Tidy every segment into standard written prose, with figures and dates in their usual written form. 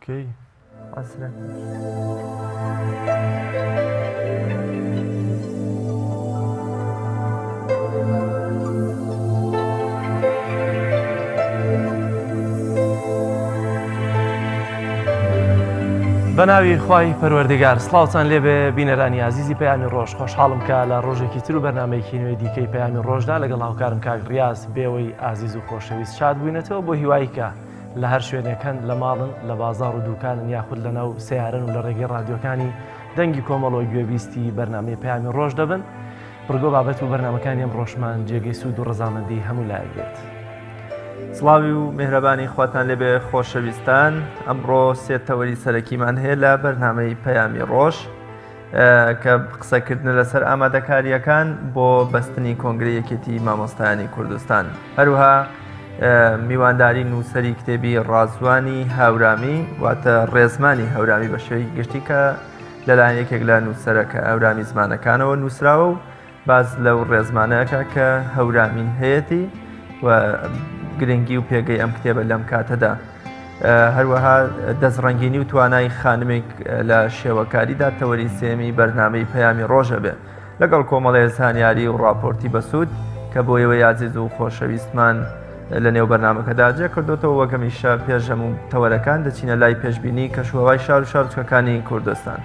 کەی؟ عەسرە. بەناوی خوای پەروەردگار سڵاوتان لێبێ بینەرانی ئازیزی پەیامی ڕۆژ خۆشحاڵم کە لە ڕۆژێکی تر و بەرنمەیەکی نوێی دیکەی پەیامی ڕۆژدا لەگەڵ هاوکارم کاک ڕیاز بێوەی ئازیز و خۆشەویست شاد بووینەتەوە بۆ هیوای کە لە هەر شوێنێک هەن، لە ماڵن، لە بازاڕ و دووکانن یاخود لە ناو سەیارەن و لە ڕێگەی ڕادیۆکانی دەنگی کۆمەڵەوە گوێبیستی بەرنامەی پەیامی ڕۆژ دەبن. بڕگۆ بابەت و بەرنامەکانی ئەمڕۆشمان جێگەی سوود و ڕەزامەندی هەموو لایەک بێت. سڵاوی و مێهرەبانی خواتان لێبێ خۆشەویستان. ئەمڕۆ سێ تەوەری سەرەکیمان هەیە لە بەرنامەی پەیامی ڕۆژ. کە قسەکردنە لەسەر ئامادەکارییەکان بۆ بەستنی کۆنگرەی یەکێتی مامۆستایانی کوردستان. هەروها میوانداری نووسەری کتێبی ڕازوانی هاورامی واتە ڕێزمانی هەورامی بە شێوەیەکی گشتی کە لەلایەن یەکێک لە نووسەرەکە هەورامی زمانەکانەوە نووسراوە و باس لەو ڕێزمانەکە کە هەورامی هەیەتی و گرنگی و پێگەی ئەم کتێبە لەم کاتەدا. هەروەها دەستڕەنگینی و توانای خانمێک لە شێوەکاریدا تەوەری سێمی بەرنامەی پەیامی ڕۆژە بێ لەگەڵ کۆمەڵێ زانیاری و ڕاپۆرتی بەسوود کە بۆ ئێوەی ئازیز و خۆشەویستمان لە نێو بەرنامەکەدا جێ کردوتەوە وەک هەمیشە پێش هەموو تەوەرەکان دەچینە لای پێشبینی کەشوهەوای شار و شارۆچکەکانی کوردستان.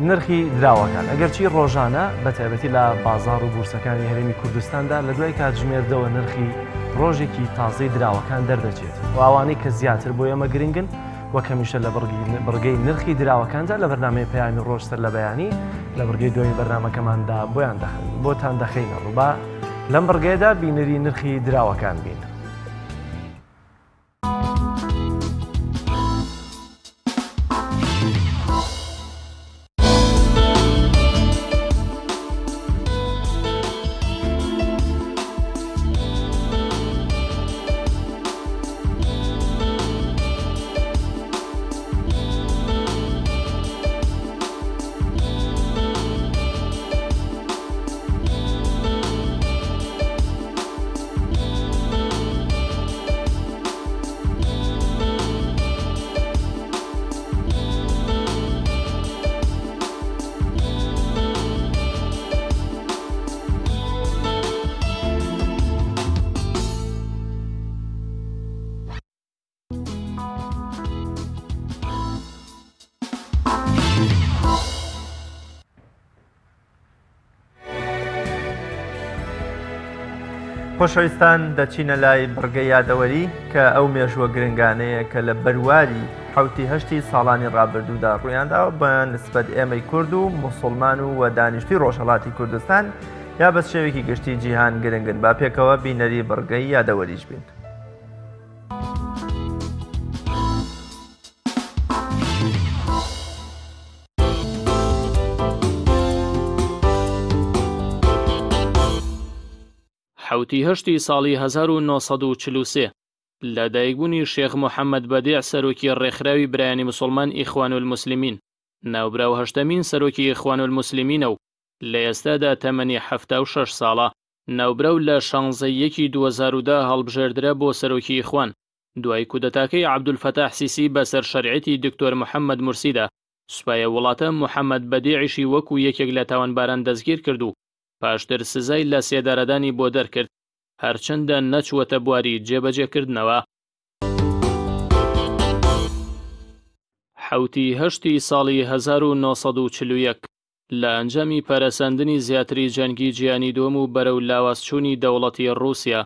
نرخی دراوەکان ئەگەرچی ڕۆژانە بە تایبەتی لە بازاڕ و بورسەکانی هەرێمی کوردستاندا لە دوای کاتژمێر دەوە نرخی ڕۆژێکی تازەی دراوەکان دەردەچێت و ئەوانەی کە زیاتر بۆ ئێمە گرنگن وەک هەمیشە لە بڕگەی نرخی دراوەکاندا لە بەرنامەی پەیامی ڕۆژ سەر لە بەیانی لە بڕگەی دوای بەرنامەکەماندا بۆیان دەخەن بۆتان دەخەینە ڕووبا لەم بڕگەیەدا بینەری نرخی دراوەکان بین. خۆشەویستان دەچینە لای بڕگەی یادەوەری کە ئەو مێژووە گرنگانەیە کە لە بەرواری حوتی هەشتی ساڵانی ڕابردوودا ڕوویانداوە بە نسبەت ئێمەی کورد و موسڵمان و وە دانیشتوی ڕۆژهەڵاتی کوردستان یا بە شێوەیەکی گشتی جیهان گرنگن با پێکەوە بینەری بڕگەی یادەوەریش بین. حەوتی هەشتی ساڵی 1943 لە دایکبوونی شێخ محەممەد بەدیع سەرۆکی ڕێکخراوی برایانی مسوڵمان ئیخوانولموسلمین، ناوبراو هەشتەمین سەرۆکی ئیخوانولموسلمینە و لە ئێستادا تەمەنی 76 ساڵە. ناوبراو لە شانزە ی یەکی 2010 هەڵبژێردرا بۆ سەرۆکی ئیخوان، دوای کودەتاکەی عەبدولفەتاح سیسی بەسەر شەرعیەتی دکتۆر محەممەد مورسیدا، سوپای ئەو وڵاتە محەممەد بەدیعیشی وەکو یەکێک لە تاوانباران دەستگیر کرد و پاشتر سزای لە سێدارەدانی بۆ دەرکرد، هەرچەندە نەچووەتە بواری جێبەجێکردنەوە. حەوتی هەشتی ساڵی 1941 لە ئەنجامی پەرەسەندنی زیاتری جەنگی جیهانی دووەم و بەرەو لاوازچوونی دەوڵەتی ڕووسیا،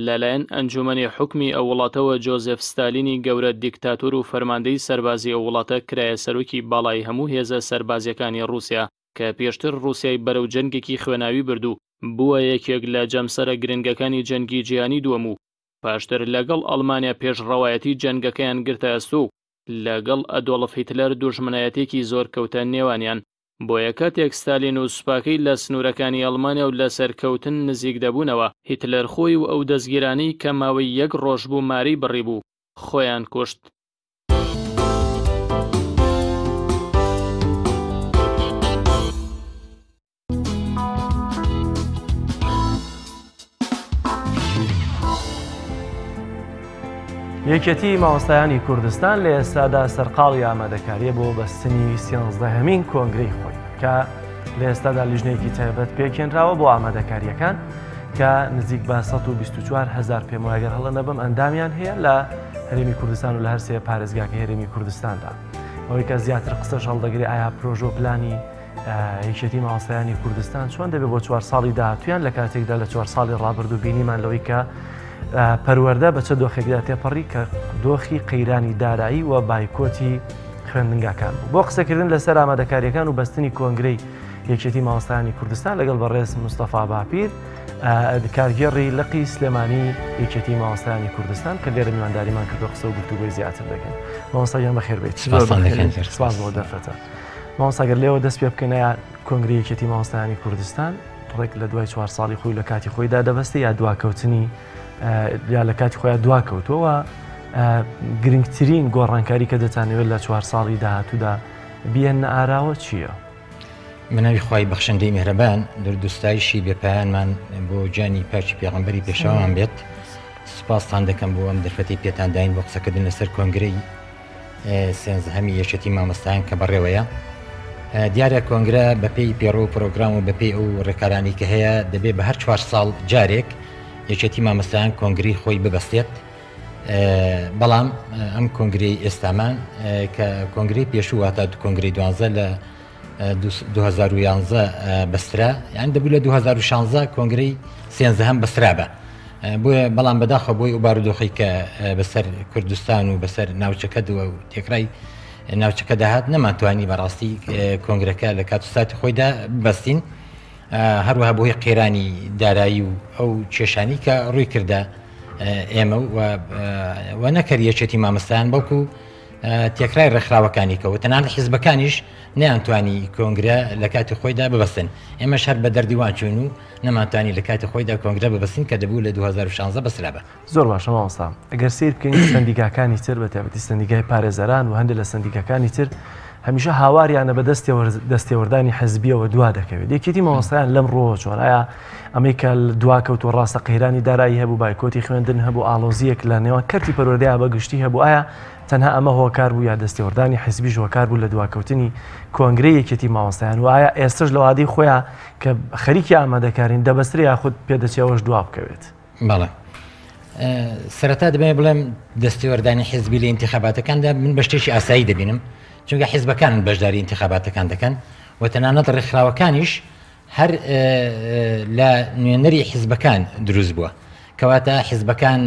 لەلایەن ئەنجومەنی حوکمی ئەو وڵاتەوە جۆزێف ستالینی گەورە دیکتاتۆر و فەرماندەی سەربازی ئەو وڵاتە کرایە سەرۆکی باڵای هەموو هێزە سەربازیەکانی ڕووسیا کە پێشتر ڕووسیای بەرەو جەنگێکی خوێناوی برد و بووە یەکێک لە جەمسەرە گرنگەکانی جەنگی جیهانی دووەم و پاشتر لەگەڵ ئەڵمانیا پێشڕەوایەتی جەنگەکەیان گرتە ئەستۆ و لەگەڵ ئەدۆڵف هیتلەر دوژمنایەتیەکی زۆر کەوتە نێوانیان. بۆیە کاتێک ستالین و سوپاکەی لە سنوورەکانی ئەڵمانیا و لە سەرکەوتن نزیک دەبوونەوە، هیتلەر خۆی و ئەو دەزگیرانەی کە ماوەی یەک ڕۆژ بوو مارەی بڕیبوو، خۆیان کوشت. یەکێتی مامۆستایانی کوردستان لە ئێستادا سەرقاڵی ئامادەکاریە بۆ بەستنی سیانزدەهەمین کۆنگرەی خۆی کە لە ئێستادا لیژنەیەکی تایبەت پێکهێنراوە بۆ ئامادەکاریەکان کە نزیک بە 124 هزار پێم وایە گەر هەڵە نەبم ئەندامیان هەیە لە هەرێمی کوردستان و لە هەرسێ پارێزگاکە هەرێمی کوردستاندا ئەوەی کە زیاتر قسەش هەڵدەگرێ ئایا پرۆژە و پلانی یەکێتی مامۆستایانی کوردستان چۆن دەبێت بۆ چوار ساڵی داهاتویان لە کاتێکدا لە چوار ساڵی ڕابردوو بینیمان لەوەی کە پەروەردە بە چە دۆخێکدا تێپەڕی کە دۆخی قەیرانی دارایی و بایکۆتی خوێندنگاکان بوو بۆ قسەکردن لەسەر ئامادەکاریەکان و بەستنی کۆنگرەی یەکێتی مامۆستایانی کوردستان لەگەڵ بەڕێز مستەفا باپیر کارگێڕی لقی سلێمانی یەکێتی مامۆستایانی کوردستان کە لێرە میوانداریمان کردو قسە و گفتوگۆی زیاتر دەکەن مامۆستا گیان بەخێر بێیت سپاس بۆ دەرفەتە مامۆستا گەر لێوە دەست پێ بکەین ئایا کۆنگرەی یەکێتی مامۆستایانی کوردستان ڕێک لە دوای چوار ساڵی خۆی لە کاتی خۆیدا دەبەستێ یا دواکەوتنی یا لە کاتی خۆیان دواکەوتەوە گرنگترین گۆڕانکاری کە دەتانەوێت لە چوار ساڵی داهاتوودا بیەنە ئاراوە چییە؟ بەناوی خوای بەخشندەی میهرەبان دروود و ستایشی بێ پایانمان بۆ گیانی پاکی پێغەمبەری پێشەوامان بێت سوپاستان دەکەم بۆ ئەم دەرفەتەی پێتان داین بۆ قسەکردن لەسەر کۆنگرەی سێنزەهەمی یەکێتی مامۆستایان کە بەڕێوەیە دیارە کۆنگرە بەپێی پێڕۆ و پرۆگرام و بەپێی ئەو ڕێکارانی کە هەیە دەبێت بە هەر چوار ساڵ جارێک یەکێتی مامۆستایان کۆنگری خۆی ببەستێت بەڵام ئەم کۆنگرەی ئێستامان کە کۆنگرەی پێشوو واتە کۆنگرەی دوانزە لە 2011 بەسترا یان دەبوو لە 2016 کۆنگرەی سێنزەهەم بەسترا بە بۆیە بەڵام بەداخە بۆی ئەو بارودۆخی کە بەسەر کوردستان و بەسەر ناوچەکە دووە و تێکرای ناوچەکە داهات نەمانتوانی بەڕاستی کۆنگرەکە لە کات و ساتی خۆیدا ببەستین هەروەها بۆی قەیرانی دارایی و ئەو کێشانی کە ڕووی کردە ئێمە و نەکەر یەکێتی مامۆستایان بەڵکو تێکرای ڕێکخراوەکانی کە و تەنانەت حیزبەکانیش نەیانتوانی کۆنگرە لە کاتی خۆیدا ببەستن ئێمەش هەر بە دەردی وان چوین و نەمانتوانی لە کاتی خۆیدا کۆنگرە ببەستین کە دەبوو لە 2016 بەسترابا. زۆر باشە مامۆستا ئەگەر سەیر بکەین سەندیکاکانی تر بە تایبەتی سەندیکای پارێزەران و هەندێک لە سەندیکاکانی تر هەمیشە هاواریانە بە دەستێوەردانی حزبیەوە دوا دەکەوێت یەکێتی مامۆستایان لەم ڕۆوە چۆن ئایا ئەمەی کە دواکەوت و ڕاستە قەیرانی دارایی هەبوو بایکۆتی خوێندن هەبوو ئاڵۆزیەک لە نێوان کەرتی پەروەردەیا بە گشتی هەبوو ئایا تەنها ئەمە هۆکار بوو یا دەستێوەردانی حزبیش هۆکار بوو لە دواکەوتنی کۆنگرەی یەکێتی مامۆستایان و ئایا ئێستش لە وادەی خۆیان کە خەریکی ئامادەکارین دەبەسترێ یاخود پێدەچێ ئەوەش دوا بکەوێت؟ بەڵێ سەرەتا دەبێ بڵێم دەستێوەردانی حزبی لە ئینتخاباتەکاندا من بە شتێکی ئاسایی دەبینم چونکە حزبەکانن بەشداری ئینتخاباتەکان دەکەن و تەنانەت ڕێکخراوەکانیش هەر لە نوێنەری حزبەکان دروست بووە کەواتە حزبەکان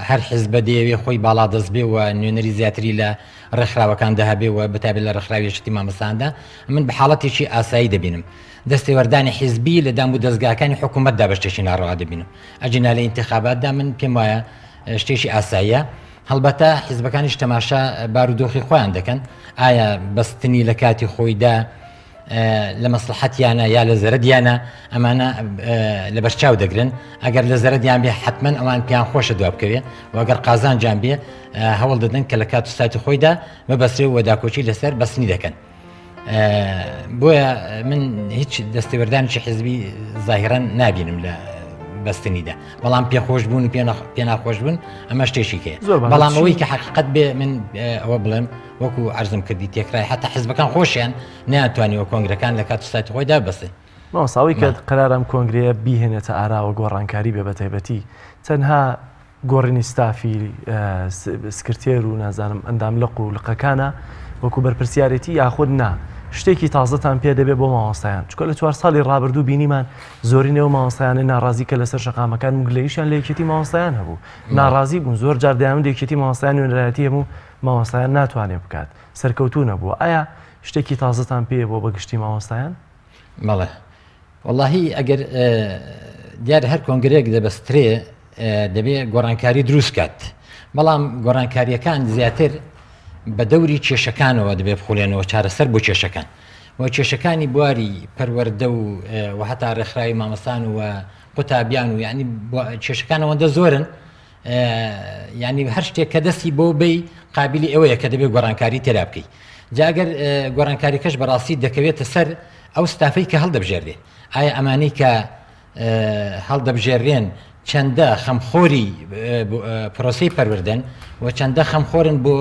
هەر حزبە دەیەوێ خۆی باڵا دەست بێ و نوێنەری زیاتری لە ڕێکخراوەکاندا هەبێ و بەتابێت لە ڕێکخراوی یەکێتی مامۆستایاندا من بە حاڵەتێکی ئاسایی دەبینم دەستێوەردانی حیزبی لە دام و دەزگاکانی حکوومەتدا بە شتێکی ناڕەوا دەبینم ئەگینا لە ئینتخاباتدا من پێم وایە شتێکی ئاساییە هەڵبەتە حیزبەکانیش تەماشا بارودۆخی خۆیان دەکەن ئایا بەستنی لە کاتی خۆیدا لە مەسڵەحەتیانە یا لە زەرەدیانە ئەمانە لەبەرچاو دەگرن ئەگەر لە زەرەدیان بێ حتمما ئەوان پێیان خۆشە دوا بکەوێ و ئەگەر قازانجان بێ هەوڵ دەدەن کە لە کات و ساتی خۆیدا ببەسرێ و داکۆکی لەسەر بەستنی دەکەن. بۆیە من هیچ دەستێوەردانێکی حزبی زاهیران نابینم لە بەستنیدا بەڵام پێخۆش بوون و پێناخۆش بوون ئەمە شتێکی کێ بەڵام ئەوەی کە حقیقت بێ من ئەوە بڵێم وەکو عەرزم کردی تێکرای حتا حزبەکان خۆشیان نەیانتوانیوە کۆنگرەکان لە کات و ساتی خۆیدا ببەستن. مامۆستا ئەوەی کە قەرارە ئەم کۆنگرەیە بیهێنێتە ئاراوە گۆڕانکاری بێ بەتایبەتی تەنها گۆڕینی ستافی سکرتێر و نازانم ئەندام لق و لقەکانە وەکو بەرپرسیارێتی یاخود نا شتێکی تازەتان پێ دەبێ بۆ مامۆستایان چونکە لە چوار ساڵی ڕابردوو بینیمان زۆرینەی ئەو مامۆستایانەی ناڕازی کە لەسەر شەقامەکان گلەییشیان لە یەکێتی مامۆستایان هەبوو ناڕازی بوون زۆر جار دەیانوت یەکێتی مامۆستایان نوێنەرایەتی هەموو مامۆستایان ناتوانێت بکات سەرکەوتوو نەبووە ئایا شتێکی تازەتان پێیە بۆ بە گشتی مامۆستایان؟ بەڵێ وەڵاهی ئەگەر دیارە هەر کۆنگرەیەک دەبەسترێ دەبێ گۆڕانکاری دروست کات بەڵام گۆڕانکاریەکان زیاتر بە دەوری کێشەکانەوە دەبێ بخولێنەوە چارەسەر بۆ کێشەکان و کێشەکانی بواری پەروەردە و و هەتا ڕێکخراوی مامەسان و قوتابیان و یعنی کێشەکان ئەوەندە زۆرن یانی هەر شتێک کە دەستی بۆ بی قابلی ئەوەیە کە دەبێت گۆڕانکاری تێدا بکەیت جاگەر گۆڕانکاریکەش بەڕاستی دەکەوێتە سەر ئەو ستافەی کە هەڵدەبژێرێ ئایا ئەمانەی کە هەڵدەبژێرێن چەندە خەمخۆری پرۆسی پەروەردەن و چەندە خەمخۆرن بۆ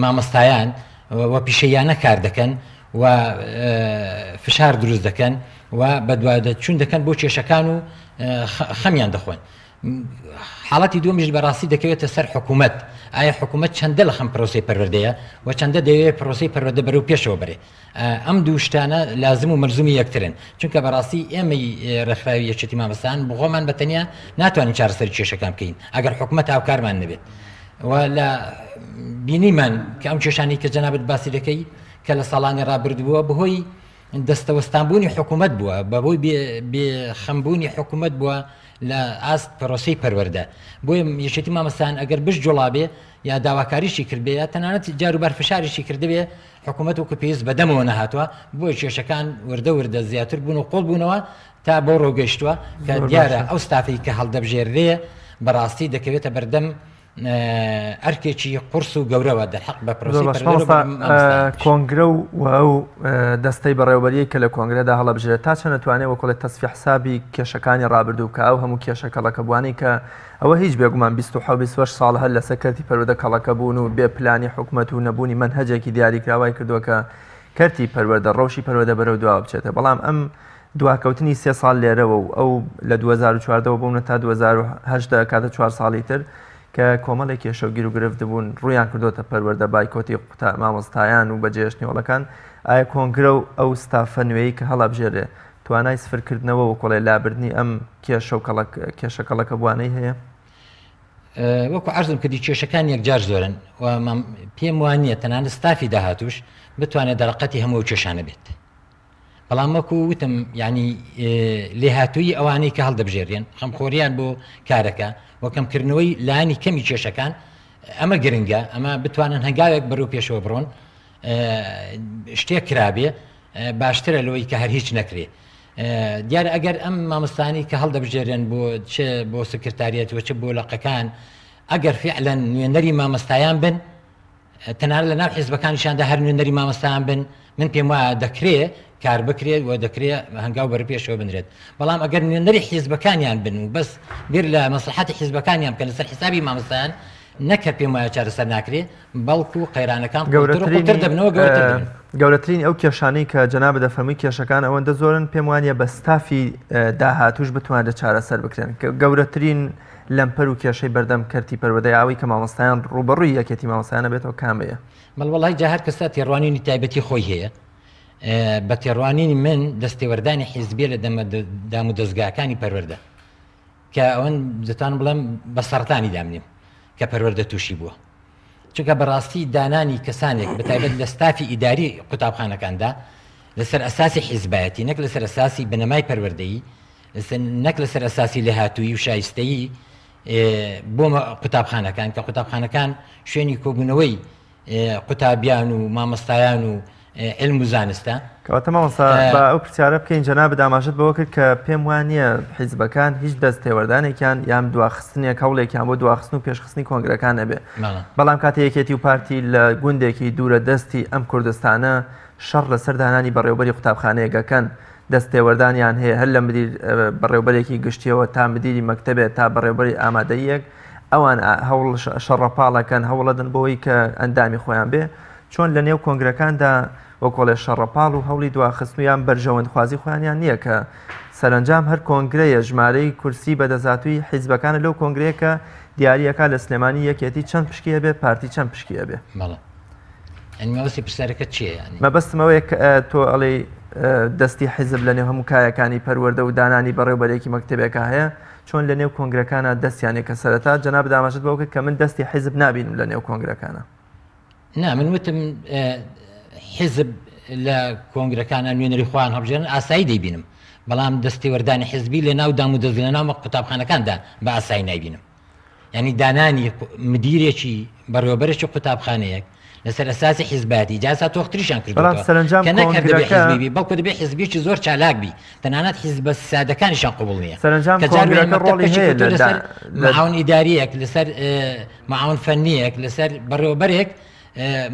مامۆستایان و پیشەیانە کار دەکەن و فشار دروست دەکەن و بەدوادەچوون دەکەن بۆ کێشەکان و خەمیان دەخۆن. حاڵەتی دووەمیش بەڕاستی دەکەوێتە سەر حکوومەت، ئایا حکوومەت چەندە لە خەم پرۆسەی پەروەردەیە و چەندە دەیەوێت پرۆسەی پەروەردە بەرەو پێشەوە بەرێ؟ ئەم دوو شتانە لازم و مەلزومی یەکترن، چونکە بەڕاستی ئێمەی ڕێکخراوی یەکێتی مامۆستایان بۆخۆمان بە تەنیا ناتوانین چارەسەری کێشەکان بکەین ئەگەر حکوومەت هاوکارمان نەبێت و لە بینیمان کە ئەم کێشانەی کە جەنابت باسی دەکەی کە لە ساڵانی ڕابردووە بەهۆی دەستەوەستانبوونی حکوومەت بووە، بەهۆی بێ خەمبوونی حکوومەت بووە لە ئاست پرۆسەی پەروەردە. بۆیە یەکێتی مامۆستایان ئەگەر بشجوڵابێ یا داواکاریشی کردبێ یا تەنانەت جاروبار فشاریشی کردبێ حکوومەت وەکو پێویست بەدەمەوە نەهاتووە، بۆیە کێشەکان وردە وردە زیاتر بوون و قوڵ بوونەوە تا بەو ڕۆ گەیشتووە کە دیارە ئەو ستافەی کە هەڵدەبژێررێ بەڕاستی دەکەوێتە بەردەم ئەرکێکی قورس و گەورەوە دەرحەق بە پرۆسەی پەروەردە و مامۆستایانیش. کۆنگرە و ئەو دەستەی بەڕێوەبەریی کە لە کۆنگرەدا هەڵەبژێرێت تا چەند ئەتوانێت وەکوڵێ تەسفیە حسابی کێشەکانی ڕابردوو بکا ئەو هەموو کێشە کەڵەکەبووانەی کە ئەوە هیچ بێگومان 27 28 ساڵ هەر لەسەر کەرتی پەروەردە کەڵەکە بوون و بێ پلانی حکومەت و نەبوونی مەنهەجێکی دیاریکراو وای کردووە کە کەرتی پەروەردە ڕەوشی پەروەردە بەرەو دواوە بچێتە بەڵام ئەم دواکەوتنی سێ ساڵ لێرەوە و ئەو لە 2014 وە بوونە تا 2018 کاتە چوار ساڵی تر کە کۆمەڵێک کێشە و گیروگرفت بوون ڕوویان کردۆتە پەروەردە بایکۆتی قوتا مامۆستایان و بەجێهێشتنی هۆڵەکان ئایا کۆنگرە و ئەو ستافە نوێی کە هەڵئەبژێرێ توانای سفرکردنەوە و کۆڵێ لابردنی ئەم کێشە و کەڵک کێشە کەڵەکەبووانەی هەیە؟ وەکو عەرزم کردی کێشەکان یەکجار زۆرن و پێم وانییە تەنانەت ستافی داهاتووش بتوانێت دەرەقەتی هەموو ئەو کێشانە بێت. بەڵام وەکو وتم یانی لێهاتوویی ئەوانەی کە هەڵدەبژێرێن خەمخۆریان بۆ کارەکە و کەمکردنەوەی لانی کەمی کێشەکان ئەمە گرنگە ئەمە بتوانن هەنگاوێک بەرەو پێشەوە بڕۆن شتێک کرابێ باشترە لەوەی کە هەر هیچ نەکرێ دیارە ئەگەر ئەم مامۆستانی کە هەڵدەبژێرێن بۆ چ بۆ سکرتاریەت و چ بۆ لەقەکان ئەگەر فعلەن نوێنەری مامۆستایان بن تەنانەت لە ناو حیزبەکانیشیاندا هەر نوێنەری مامۆستایان بن، من پێم وایە دەکرێ کار بکرێت و دەکرێ هەنگاو بەرەو پێشەوە بنرێت، بەڵام ئەگەر نوێنەری حیزبەکانیان بن و بەس بیر لە مەسڵەحەتی حیزبەکانیان بکەن لەسەر حیسابی مامۆستایان، نەک هەر پێم وایە چارەسەر ناکرێ، بەڵکو قەیرانەکان قوڵتر و قوڵتر دەبنەوە گەورەتر دەبن. گەورەترینی ئەو کێشانەی کە جەنابت دەفەرمووی کێشەکان ئەوەندە زۆرن پێم وانیە بە ستافی داهاتووش بتوانرێت چارەسەر بکرێن، گەورەترین لەمپەر و کێشەی بەردەم کەرتی پەروەردەی ئاوی کە مامۆستایان ڕووبەڕووی یەکێتی مامۆستایان ئەبێتەوە کامەیە؟ بەڵێ وەڵای جا هەر کەسە تێڕوانینی تایبەتی خۆی هەیە بە تێڕوانینی من دەستێوەردانی حیزبیە لە دام و دەزگاکانی پەروەردە کە ئەوەن دەتوانم بڵێم بە سەرەتانی دامنیم کە پەروەردە تووشی بووە چونکە بەڕاستی دانانی کەسانێک بەتایبەت لە ستافی ئیداری قوتابخانەکاندا لەسەر ئەساسی حیزبایەتی نەک لەسەر ئەساسی بنەمای پەروەردەیی نەک لەسەر ئەساسی لێهاتوویی و شایستەیی بۆ قوتابخانەکان کە قوتابخانەکان شوێنی کۆبوونەوەی قوتابیان و مامۆستایان و علم و زانستە. کەواتە مامۆستا با ئەو پرسیارە بکەین، جەنابت ئاماژەت بەوە کرد کە پێم وا نییە حیزبەکان هیچ دەست تێوەردانێکیان یان دواخستنێک هەوڵێکیان بۆ دواخستن و پێشخستنی کۆنگرەکان نەبێ، بەڵام کاتێ یەکێتی و پارتی لە گوندێکی دوورە دەستی ئەم کوردستانە شەڕ لەسەر دانانی بەڕێوبەری قوتابخانەیەک ئەکەن، دەست تێوەردانیان هەیە هەر لە مدیر بەڕێوبەرێکی گشتیەوە تا مدیری مەکتەبێ تا بەڕێوبەری ئامادەییەک، ئەوان هەوڵ شەڕەپاڵەکەن هەوڵەدەن بۆی کە ئەندامی خۆیان بێ، چۆن لە نێو کۆنگرەکاندا وەکۆڵێ شەڕەپاڵ و هەوڵی دواخستن و یان بەرژەوەندخوازی خۆیانیان نییە کە سەرەنجام هەر کۆنگرەیە ژمارەی کورسی بەدەستهاتووی حیزبەکانە لەو کۆنگرەیە کە دیاری ئەکا لە سلێمانی یەکێتی چەند پشکی هەبێ پارتی چەند پشکی هەبێ. بەڵێ. یانی مەبەستی پرسیارەکەت چییە یانی؟ مەبەستم ئەوەیە کە تۆ ئەڵێی دەستی حیزب لە نێو هەموو کایەکانی پەروەردە و دانانی بەڕێوبەرێکی مەکتەبێکا هەیە، چۆن لە نێو کۆنگرەکانا دەستیان هەیە کە سەرەتا جەنابت ئاماژەت بەوە کرد کە من دەستی حیزب نابینم لە نێو کۆنگرەکانا. نا من وتم حیزب لە کۆنگرەکانە نوێنەری خۆیان هەڵبژێرن ئاسایی دەیبینم، بەڵام دەستێوەردانی حیزبی لە ناو دام و دەزگە لە ناو قوتابخانەکاندا بە ئاسایی نایبینم. یعنی دانانی مدیرێکی بەڕێوەبەرێکی قوتابخانەیەک لەسەر ئەساسی حیزبایەتی جا ئێستا تۆختریشیان بەڵام کردووەتەوە سەرەنجام کە نەک هەر دەبێ کۆنگرەکە حیزبی بی بەڵکو دەبێ حیزبیی زۆر چالاک بی تەنانەت حیزبە سادەکانیشیان قبوڵ نییە سەرەنجام کە جار وایە کۆنگرەکە مەکتەب ڕۆڵی پەکی هەیە کەوتووە لە دا لەسەر لە معاون ئیدارییەک لەسەر معاون فەنییەک لەسەر بەڕێوەبەرێک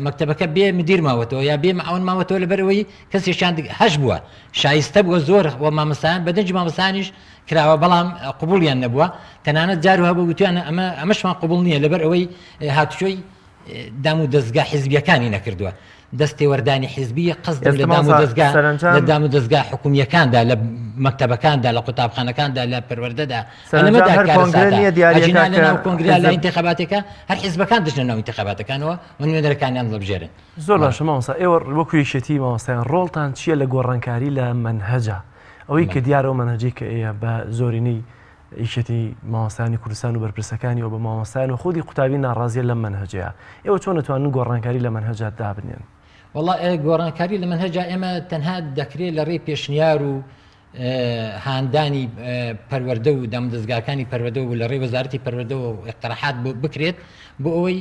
مەکتەبەکە بێ مدیر ماوەتەوە یا بێ معاون ماوەتەوە لەبەرئەوەی کەسێکیان هەش بووە شایستە بووە زۆر و مامۆستایان بە دەنگی مامۆستایانیش کراوە بەڵام قبوڵیان نەبووە تەنانەت جار هەبوو وتویانە ئەمە ئەمەشمان قبوڵ نییە لەبەر ئەوەی هاتوچۆی دام و دەزگا حیزبیەکانی نەکردووە. دەست تێوەردانی حیزبی قەسدم ئێستا لە دام و مامۆستا دەزگا لە سەرەنجام دام و دەزگا حکومییەکاندا لە مەکتەبەکاندا لە قوتابخانەکاندا لە پەروەردەدا سەرەنجام ئەلەمەدا هەر کۆنگرە کارەساتە نییە دیاریەکا ئەگینا لە کە ناو کۆنگرە لە حیزب ئینتیخاباتێکا هەر حیزبەکان دەچنە ناو ئینتیخاباتەکانەوە و نوێنەرەکانیان هەڵدەبژێرن. زۆر بەڵێ. باشە مامۆستا ئێوە وەکو یەکێتی مامۆستایان ڕۆڵتان چییە لە گۆڕانکاری لە مەنهەجا ئەوەی کە بەڵێ. دیارە ئەو مەنهەجەی کە ئێیە بە زۆرینەی یەکێتی مامۆستایانی کوردستان و بەرپرسەکانی و بە مامۆستایان و خودی قوتابی ناڕازیە لەم مەنهەجەیە ئێوە چۆن ئەتوانن گۆڕانکاری لە مەنهەجا دابنێن؟ وەڵا گۆڕانکاری لە مەنهەجا ئێمە تەنها دەکرێت لە ڕێی پێشنیار و هاندانی پەروەردە و دامودەزگاکانی پەروەردە و لە ڕێی وەزارەتی پەروەردەوە و ئیقتراحات بۆ بکرێت بۆ ئەوەی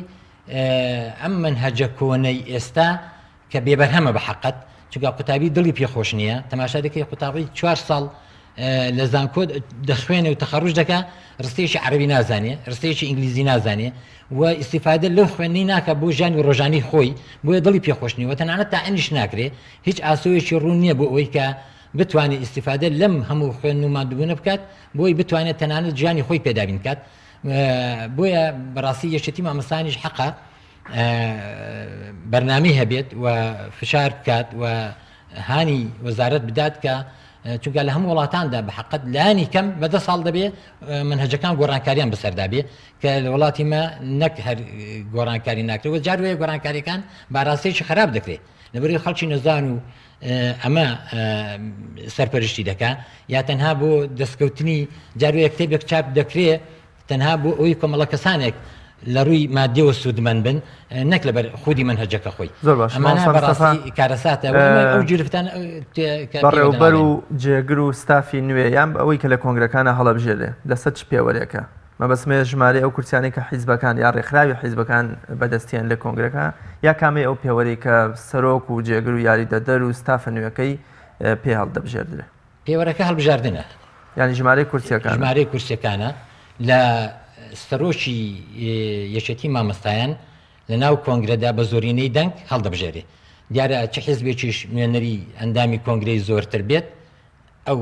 ئەم مەنهەجە کۆنەی ئێستا کە بێ بەرهەمە بە حەقت چونکە قوتابی دڵی پێ خۆش نییە تەماشا دەکەی قوتابی چوار ساڵ لە زانکۆ دەخوێنێ و تەخەڕوج دەکا ڕستەیەکی عەرەبی نازانێ ڕستەیەکی ئینگلیزی نازانێ و ئیسیفادە لەو خوێندنەی ناکە بۆ ژیانی ڕۆژانی خۆی بۆیە دڵی پێ خۆش نییە و تەنانەت تاعینیش ناکرێ هیچ ئاسۆیەکی ڕوون نییە بۆ ئەوەی کە بتوانێت ئیسیفادە لەم هەموو خوێندن و ماندووبوونە بکات بۆی بتوانێت تەنانەت ژیانی خۆی پێدابین بکات بۆیە بەڕاستی یەکێتی مامۆستایانیش حەقە بەرنامەی هەبێت و فشار بکات و هانی وەزارەت بدات کە چونکە لە هەموو وڵاتاندا بە حقت لانی کەم بە دە ساڵ دەبێ منهجەکان گۆڕانکاریان بەسەردا بێ کە لە وڵاتی مە نەک هەر گۆڕانکاری ناکرێت و جار وەیە گۆڕانکاریەکان باراستەیەکی خراپ دەکرێت لەبەری خەڵکی نەزان و ئەمە سەرپەرشتی دەکا یا تەنها بۆ دەستکەوتنی جاروەیە کتێبێک چاپ دەکرێ تەنها بۆ ئەوەی کۆمەڵە کەسانێک لە ڕووی مادیەوە سوودمەند بن نەک لەبەر خودی مەنهەجەکە خۆی. زۆر باشە ئەمانە مامۆستا مستەفا بەڕاستی کارەساتە و ئێمە ئەو گرفتانە کە پێوە بەڕێوبەر دەناڵێنین. و جێگر و ستافی نوێ یان ئەوەی کە لە کۆنگرەکانا هەڵەبژێرێ لەسەر چ پێوەرێکە؟ مەبەستم هەیە ژمارەی ئەو کورسیانەی کە حیزبەکان یا ڕێکخراوی حیزبەکان بەدەستیان لە کۆنگرەکە یا کامەی ئەو پێوەرەی کە سەرۆک و جێگر و یاریدەدەر و ستافە نوێکەی پێ هەڵدەبژێردرێ؟ پێوەرەکە هەڵبژاردنە. یانی ژمارەی کورسیەکانە. ژمارەی کورسیەکانە لە سەرۆکی یەکێتی مامۆستایان لە ناو کۆنگرەدا بە زۆرینەی دەنگ هەڵدەبژێرێ. دیارە چ حیزبێکیش نوێنەری ئەندامی کۆنگرەی زۆرتر بێت ئەو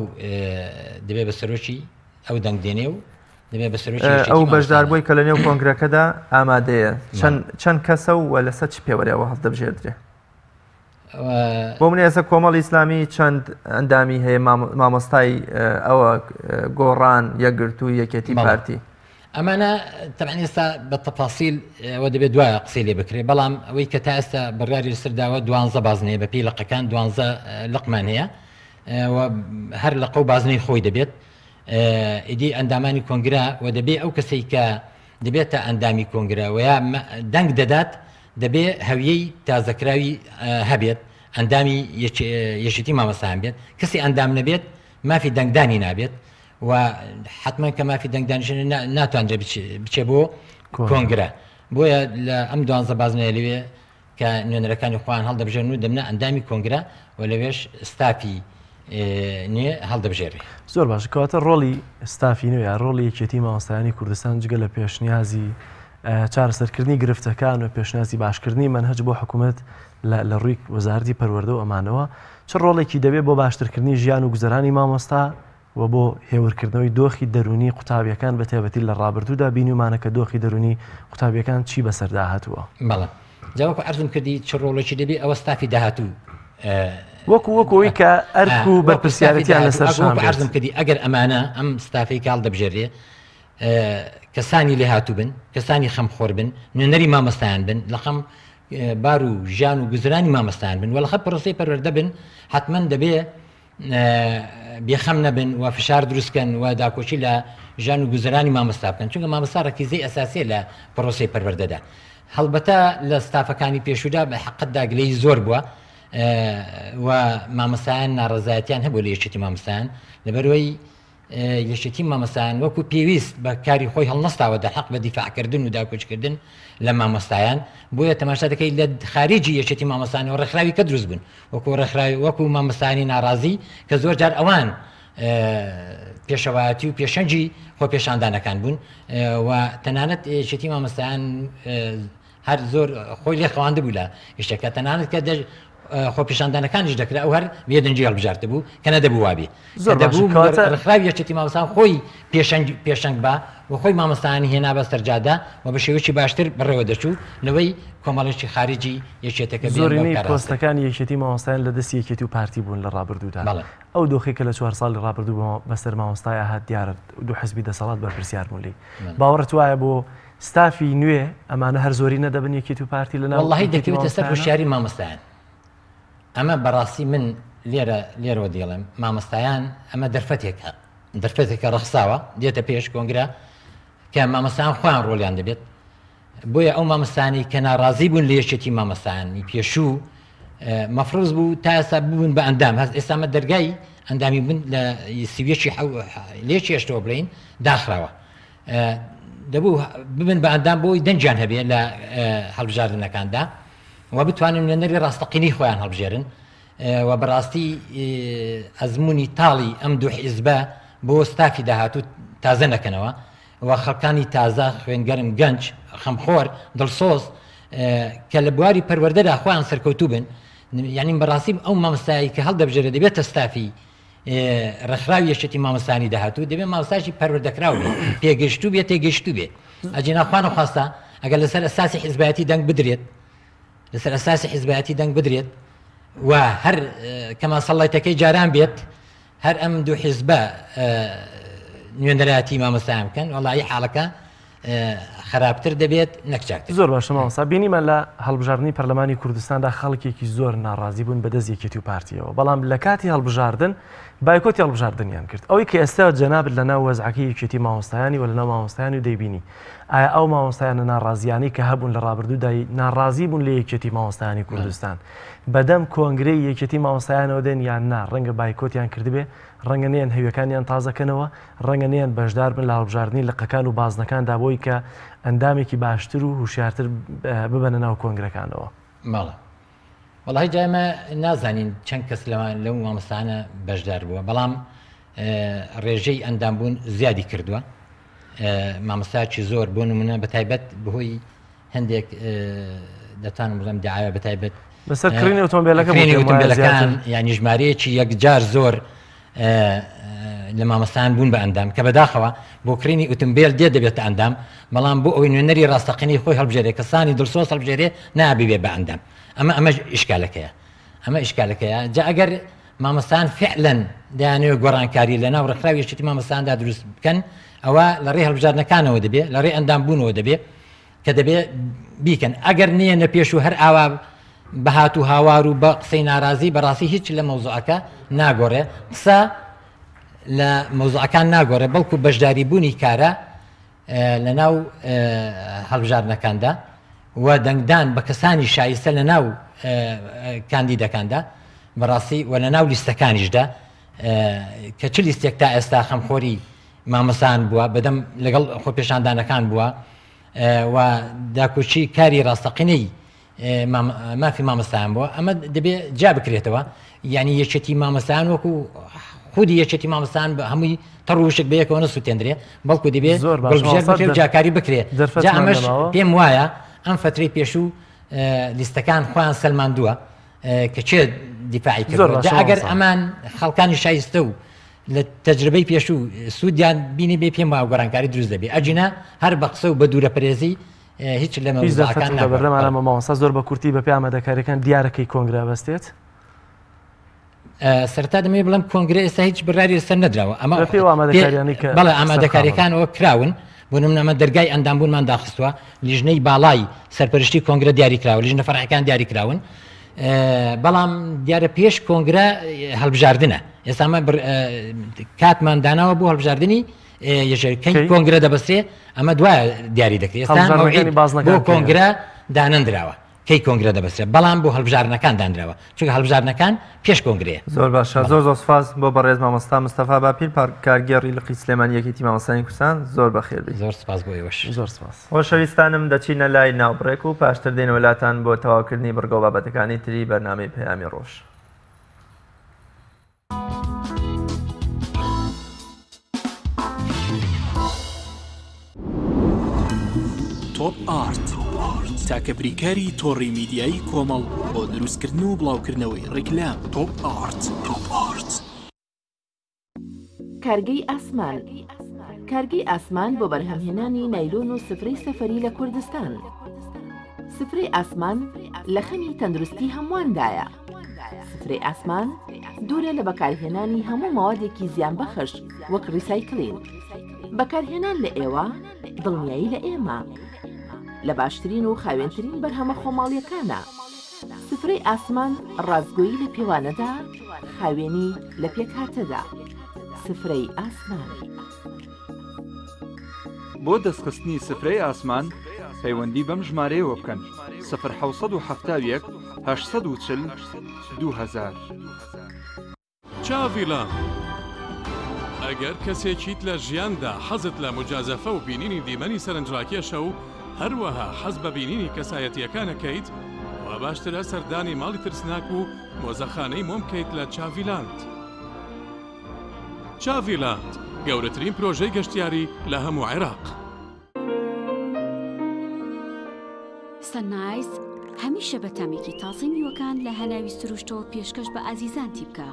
دەبێ بە سەرۆکی ئەو دەنگ دێنێ و دەبێ بە سەرۆکی یەکێتی ئەو مامۆستایان. بەشداربووی کە لە نێو کۆنگرەکەدا ئامادەیە چەند چەند کەسە و لەسەر چ پێوەرێ ئەوە هەڵدەبژێردرێ؟ بۆ من ئێستا کۆمەڵی ئیسلامی چەند ئەندامی هەیە مامۆستای ئەوە گۆڕان یەکگرتوو یەکێتی پارتی ئەمانە تەبعەن ئێستا بە تەفاسیل ئەوە دەبێت دوایە قسەی لێ بکرێت بەڵام ئەوەی کە تا ئێستا بڕیاری لەسەر داوە دوانزە بازنەیە بە پێی لقەکان دوانزە لقمان هەیە و هەر لقە و بازنەی خۆی دەبێت ئیدی ئەندامانی کۆنگرە و دەبێ ئەو کەسەی کە دەبێتە ئەندامی کۆنگرە و یا دەنگ دەدات دەبێ هەویەی تازەکراوی هەبێت، ئەندامی یەکێتی مامۆستایان بێت، کەسی ئەندام نەبێت مافی دەنگدانی نابێت و حەتمەن کە مافی دەنگدانیش ناتوانرێت بچێ بۆ کۆنگرە. بۆیە لە ئەم دوانزە بازنەیە لەوێ کە نوێنەرەکانی خۆیان هەڵدەبژێرن و دەبنە ئەندامی کۆنگرە و لەوێش ستافی نوێ هەڵدەبژێرێ. زۆر باشە کەواتە ڕۆڵی ستافی نوێ یا ڕۆڵی یەکێتی مامۆستایانی کوردستان جگە لە پێشنیازی چارەسەرکردنی گرفتەکان و پێشنیازی باشکردنی مەنهەج بۆ حکوومەت لە ڕووی وەزارەتی پەروەردە و ئەمانەوە چ ڕۆڵێکی دەبێت بۆ باشترکردنی ژیان و گوزەرانی مامۆستا و بۆ هێورکردنەوەی دۆخی دەروونی قوتابیەکان بە تایبەتی لە ڕابردوودا بینیومانە کە دۆخی دەروونی قوتابیەکان چی بەسەردا هاتووە. بەڵێ جا وەکو عەرزم کردی چ ڕۆڵێکی دەبێ ئەوە ستافی داهاتوو وەکو وەکو ئەوی کە ئەرک و بەرپرسیارەتیان لەسەر شان بێت. عەرزم کردی ئەگەر ئەمانە ئەم ستافەی کە هەڵدەبژێرێ کەسانی لێهاتوو بن، کەسانی خەمخۆر بن، نوێنەری مامۆستایان بن، لە خەم بار و ژیان و گوزرانی مامۆستایان بن و لە خەم پرۆسەی پەروەردە بن، حەتمەن دەبێ بێخەم نەبن و فشار دروست کەن و داکۆکی لە ژیان و گوزەرانی مامۆستا بکەن چونکە مامۆستا ڕەکیزەی ئەساسیە لە پرۆسەی پەروەردەدا هەڵبەتە لە ستافەکانی پێشودا بە حەقەتدا گلەیی زۆر بووە و مامۆستایان ناڕەزایەتیان هەبوو لە یەکێتی مامۆستایان لەبەرەوەی یەکێتی مامۆستایان وەکو پێویست بە کاری خۆی هەڵنەستاوە دەرحەق بە دیفاعکردن و داکۆکیکردن لە مامۆستایان، بۆیە تەماشا دەکەی لە خاریجی یەکێتی مامۆستایانەوە ڕێکخراوی کە دروست بوون وەکو ڕێکخراوی وەکو مامۆستایانی ناڕازی کە زۆر جار ئەوان پێشەوایەتی و پێشەنگی خۆپێشاندانەکان بوون و تەنانەت یەکێتی مامۆستایان هەر زۆر خۆی لێ خەواندبوو لە شتەکە تەنانەت کە خۆپیشاندانەکانیش دەکرا ئەو هەر بێدەنگی هەڵبژارتبوو کە نەدەبوو وابێ زۆر دەبوو کەواتە ڕێکخراوی یەکێتی مامۆستایان خۆی پێشەنگ پێشەنگ با و خۆی مامۆستایانی هێنا بە سەرجادە و بە شێوەیەکی باشتر بەڕێوە دەچوو لەوەی کۆمەڵێکی خارجی یەکێتەکە بێن بەو زۆرینەی کارە هەستن. پۆستەکانی یەکێتی مامۆستایان لە دەستی یەکێتی و پارتی بوون لە ڕابردوودا. بەڵێ. ئەو دۆخەی کە لە چوار ساڵی ڕابردوو بەسەر مامۆستایا هات دیارە دوو حزبی دەسەڵات بەرپرسیار بوون لێی. باوەڕت وایە بۆ ستافی نوێ ئەمانە هەر زۆری نەدەبن یەکێتی و پارتی لەناو وەڵاهی یەکێتی دەکەوێتە سەر مامۆستایانە؟ هۆشیاری مامۆستایان ئەمە بەڕاستی من لێرە لێرەوە دەیڵێم مامۆستایان ئەمە دەرفەتێکە دەرفەتێکە ڕەخساوە دێتە پێش کۆنگرە کە مامۆستایان خۆیان ڕۆلیان دەبێت بۆیە ئەو مامۆستانی کە ناڕازی بوون لە یەکێتی مامۆستایانی پێشوو مەفروز بوو تا ئێستا ببوون بە ئەندام هەست ئێستا مە دەرگای ئەندامی بوون لە سیویەکی لێکی هێشتەوە بڵین داخراوە دەبوو ببن بە ئەندام بۆی دەنگیان هەبێ لە هەڵبژاردنەکاندا و بتوانن نوێنەری ڕاستەقینەی خۆیان هەڵبژێرن و بەڕاستی ئەزمموی تاڵی ئەم دوو حیزبە بۆ ستافی داهاتوو تازە نەکەنەوە و خەڵکانی تازە خوێنگەرم گەنج خەمخۆر دڵسۆز کە لە بواری پەروەردەدا خۆیان سەرکەوتوو بن یعنی بەڕاستی ئەو مامۆستایی کە هەڵدەبژێرێت دەبێتە ستافی ڕێکخراوی یەکێتی مامۆستایانی داهاتوو دەبێت مامۆستایەکی پەروەردەکراو بێت، پێگەیشتوو بێت، تێگەیشتوو بێت. ئەگینا خوا نەخواستە ئەگەر لەسەر ئەساسی حیزبایەتی دەنگ بدرێت، لەسەر ئەساسی حیزبایەتی دەنگ بدرێت و هەر کەما سەڵیتەکەی جاران بێت، هەر ئەم دوو حیزبە نوێنەرایەتی مامۆستایان بکەن، وەڵایی حاڵەکە خراپتر دەبێت نەک چاکتر. زۆر باشە مامۆستا، بینیمان لە هەڵبژاردنی پەرلەمانی کوردستاندا خەڵکێکی زۆر ناڕازی بوون بەدەست یەکێتی و پارتیەوە، بەڵام لە کاتی هەڵبژاردن بایکۆتی هەڵبژاردنیان کرد. ئەوەی کە ئێستا جەنابت لەناو وەزعەکەی یەکێتی مامۆستایانی و لەناو مامۆستایانی و دەیبینی، ئایا ئەو مامۆستایانە ناڕازیانەی کە هەبوون لە ڕابردوودا ناڕازی بوون لە یەکێتی مامۆستایانی کوردستان بەدەم کۆنگرەی یەکێتی مامۆستایانەوە دێن یان نا؟ ڕەنگە بایکۆتیان کردبێ، ڕەنگە نەیەن هەویەکانیان تازەکەنەوە، ڕەنگە نەیەن بەشدار بن لە هەڵبژاردنی لقەکان و بازنەکاندا بۆی کە ئەندامێکی باشتر و هوشیارتر ببەنە ناو کۆنگرەکانەوە. بەڵێ وەڵاهی جا ئێمە نازانین چەند کەس لەوان لەو مامۆستایانە بەشدار بووە بەڵام ڕێژەی ئەندامبوون زیادی کردووە مامۆستایەکی زۆر بۆ نمونە بە تایبەت بەهۆی هەندێک دەتوانم بڵێم دعاە بە تایبەت لەسەر کڕینی ئۆتۆمبیلەکە کڕینی ئۆتۆمبیلەکان یانی ژمارەیەکی یەکجار زۆر لە مامۆستایان بوون بە ئەندام کە بەداخەوە بۆ کڕینی ئۆتۆمبیل دێ دەبێتە ئەندام بەڵام بۆ ئەوەی نوێنەری ڕاستەقینەی خۆی هەڵبژێرێ کەسانی دڵسۆز هەڵبژێرێ نابێ بە ئەندام ئەمە ئەمە ئیشکالەکەیە ئەمە ئیشکالەکەیە جا ئەگەر مامۆستایان فعلەن دەیانەوێت گۆڕانکاری لە ناو ڕێکخراوی یەکێتی مامۆستایاندا دروست بکەن ئەوە لە ڕێی هەڵبژاردنەکانەوە دەبێ لە ڕێی ئەندام بوونەوە دەبێ کە دەبێ بیکەن ئەگەر نیەنە پێش و هەر ئاوا بە هات و هاوار و بە قسەی نارازی بەڕاستی هیچ لە مەوزوعەکە ناگۆڕێ قسە لە مەوزوعەکان ناگۆڕێ بەڵکو بەشداری بوونی کارە لە ناو هەڵبژاردنەکاندا و دەنگدان بە کەسانی شایستە لە ناو کاندیدەکاندا بەڕاستی و لە ناو لیستەکانیشدا کە چ لیستێک تا ئێستا خەمخۆری مامۆستایان بووە، بەدەم لەگەڵ خۆپێشاندانەکان بووە و داکۆکی کاری ڕاستەقینەی مافی مامۆستایان بووە ئەمە دەبێ جیا بکرێتەوە یعنی یەکێتی مامۆستایان وەکو خودی یەکێتی مامۆستایان بە هەمووی تەڕ و وشک بەیەکەوە نەسووتێندرێ بەڵکو دەبێ زۆر باش گوڵبژێر مامۆستا بکرێ و جیاکاری بکرێ جا دەرفەتمان ئەمەش نەماوە. پێم وایە ئەم فترەی پێشوو لیستەکان خۆیان سەلماندووە کە کێ دیفاعی زۆر کردووە باشە جا ئەگەر مامۆستا. ئەمان خەڵکانی شایستە و لە تەجربەی پێشوو سوودیان بینی بێ پێم وایە گۆڕانکاری دروست دەبێ ئەگینا هەر بە قسە و بە دوورەپەرێزی هیچ لە هیچ مەوزوعەکان دەرفەتم لە ناگۆڕێت. بەردەما نەما مامۆستا زۆر بە کورتی بە پێ ئامادەکاریەکان دیارەکەی کۆنگرە بەستێت. سەرەتا دەمەوێت بڵێم کۆنگرە ئێستا هیچ بڕیاری لەسەر نەدراوە ئەمە بە پێی ئامادەکاریانەی کە بەڵێ سەرقاڵن. ئامادەکاریەکانەوە کراون بۆ نمونە ئەمە دەرگای ئەندامبوونمان داخستووە لیژنەی باڵای سەرپەرشتی کۆنگرە دیاری کراوە لیژنە فەرعەکان دیاری کراون بەڵام دیارە پێش کۆنگرە هەڵبژاردنە ئێستا ئەمە کاتمان داناوە بۆ هەڵبژاردنی یەژەکەی کۆنگرە دەبەستێ ئەمە دوایە دیاری دەکرێت ئێستا هەڵبژاردنەکانی بازنەکان بۆ کۆنگرە دانەندراوە کەی کۆنگرە دەبەسترێت بەڵام بۆ هەڵبژاردنەکان دانراوە چونکە هەڵبژاردنەکان پێش کۆنگرەیە. زۆر باشە زۆر زۆر سوپاس بۆ بەڕێز مامۆستا مستەفا باپیر کارگێڕی لقی سلێمانی یەکێتی مامۆستایانی کوردستان زۆر بەخێر بێی. زۆر سوپاس بۆ ئێوەش. زۆر سوپاس. خۆشەویستانم دەچینە لای ناوبڕێک و پاشتر دێینەوە لاتان بۆ تەواوکردنی بڕگە و بابەتەکانی تری بەرنامەی پەیامی ڕۆژ. تۆپ ئارت تاکە بریکاری تۆڕی میدیایی کۆمەڵ بۆ دروستکردن و بڵاوکردنەوەی ڕیکلام تۆپ ئارت. کارگەی ئاسمان کارگەی ئاسمان بۆ بەرهەمهێنانی نایلۆن و سفرەی سەفەری لە کوردستان. سفرەی ئاسمان لە خەمی تەندروستی هەموواندایە. سفرەی ئاسمان دوورە لە بەکارهێنانی هەموو مەوادێکی زیانبەخش وەک ڕیسایکلین. بەکارهێنان لە ئێوە دڵنیایی لە ئێمە. لە باشترین و خاوێنترین بەرهەمە خۆماڵیەکانە. سفرەی ئاسمان ڕاستگۆیی لە پێوانەدا، خاوێنی لە پێکهاتەدا. سفرەی ئاسمان. بۆ دەستخستنی سفرەی ئاسمان پەیوەندی بەم ژمارەیەوە بکەن، سفر 771 840 2000. چاڤیلاند، ئەگەر کەسێکیت لە ژیاندا حەزت لە موجازەفە و بینینی دیمەنی سەرنجڕاکێشە و هەروەها حەز بە بینینی کەسایەتییەکان ئەکەیت، وا باشترە سەردانی ماڵی ترسناک و مۆزەخانەی مۆم بکەیت لە چاڤیلاند. چاڤیلاند، گەورەترین پرۆژەی گەشتیاری لە هەموو عێراق. سەننایز هەمیشە بە تامێکی تازەی میوەکان لە هەناوی سروشتەوە پێشکەش بە ئازیزانتی بکە.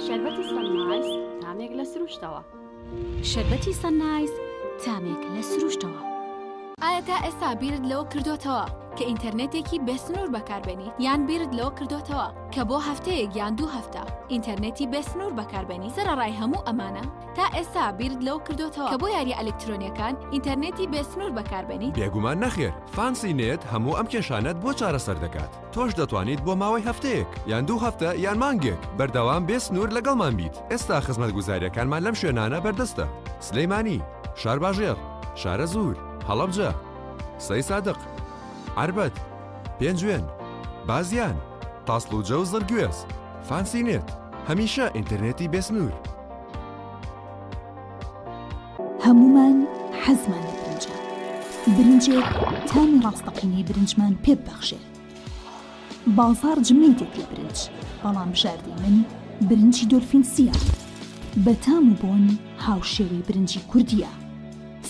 شەربەتی سەننایز تامێک لە سروشتەوە. شەربەتی سەننایز تامێک لە سروشتەوە. ئایا تا ئێستا بیرت لەوە کردۆتەوە کە ئینتەرنێتێکی بێسنوور بەکاربێنیت؟ یان بیرت لەوە کردۆتەوە کە بۆ هەفتەیەک یان دوو هەفتە ئینتەرنێتی بێسنوور بەکاربێنیت؟ سەرەڕای هەموو ئەمانە تا ئێستا بیرت لەوە کردۆتەوە کە بۆ یارییە ئەلکترۆنییەکان ئینتەرنێتی بێسنوور بەکاربێنیت؟ بێگومان نەخێر، فانسی نێت هەموو ئەم کێشانەت بۆ چارەسەر دەکات. تۆش دەتوانیت بۆ ماوەی هەفتەیەک، یان دوو هەفتە، یان مانگێک، بەردەوام بێ سنوور لەگەڵمان بیت. ئێستا خزمەتگوزارییەکانمان لەم شوێنانە بەردەستە، سلێمانی، شارباژێڕ، شارەزوور، هەڵەبجە، سەیسادق، عەربەت، پێنجوێن، بازیان، تاسڵوجە و زڕگوێز. فانسی نێت، هەمیشە ئینتەرنێتی بێ سنوور. هەموومان حەزمان لە برنجە، برنجێک تامی ڕاستەقینەی برنجمان پێ ببەخشێ. بازاڕ جمەی دێت لە برنج، بەڵام بژاردەی من برنجی دۆلفین سییە. بە تام و بۆن هاوشێوەی برنجی کوردییە.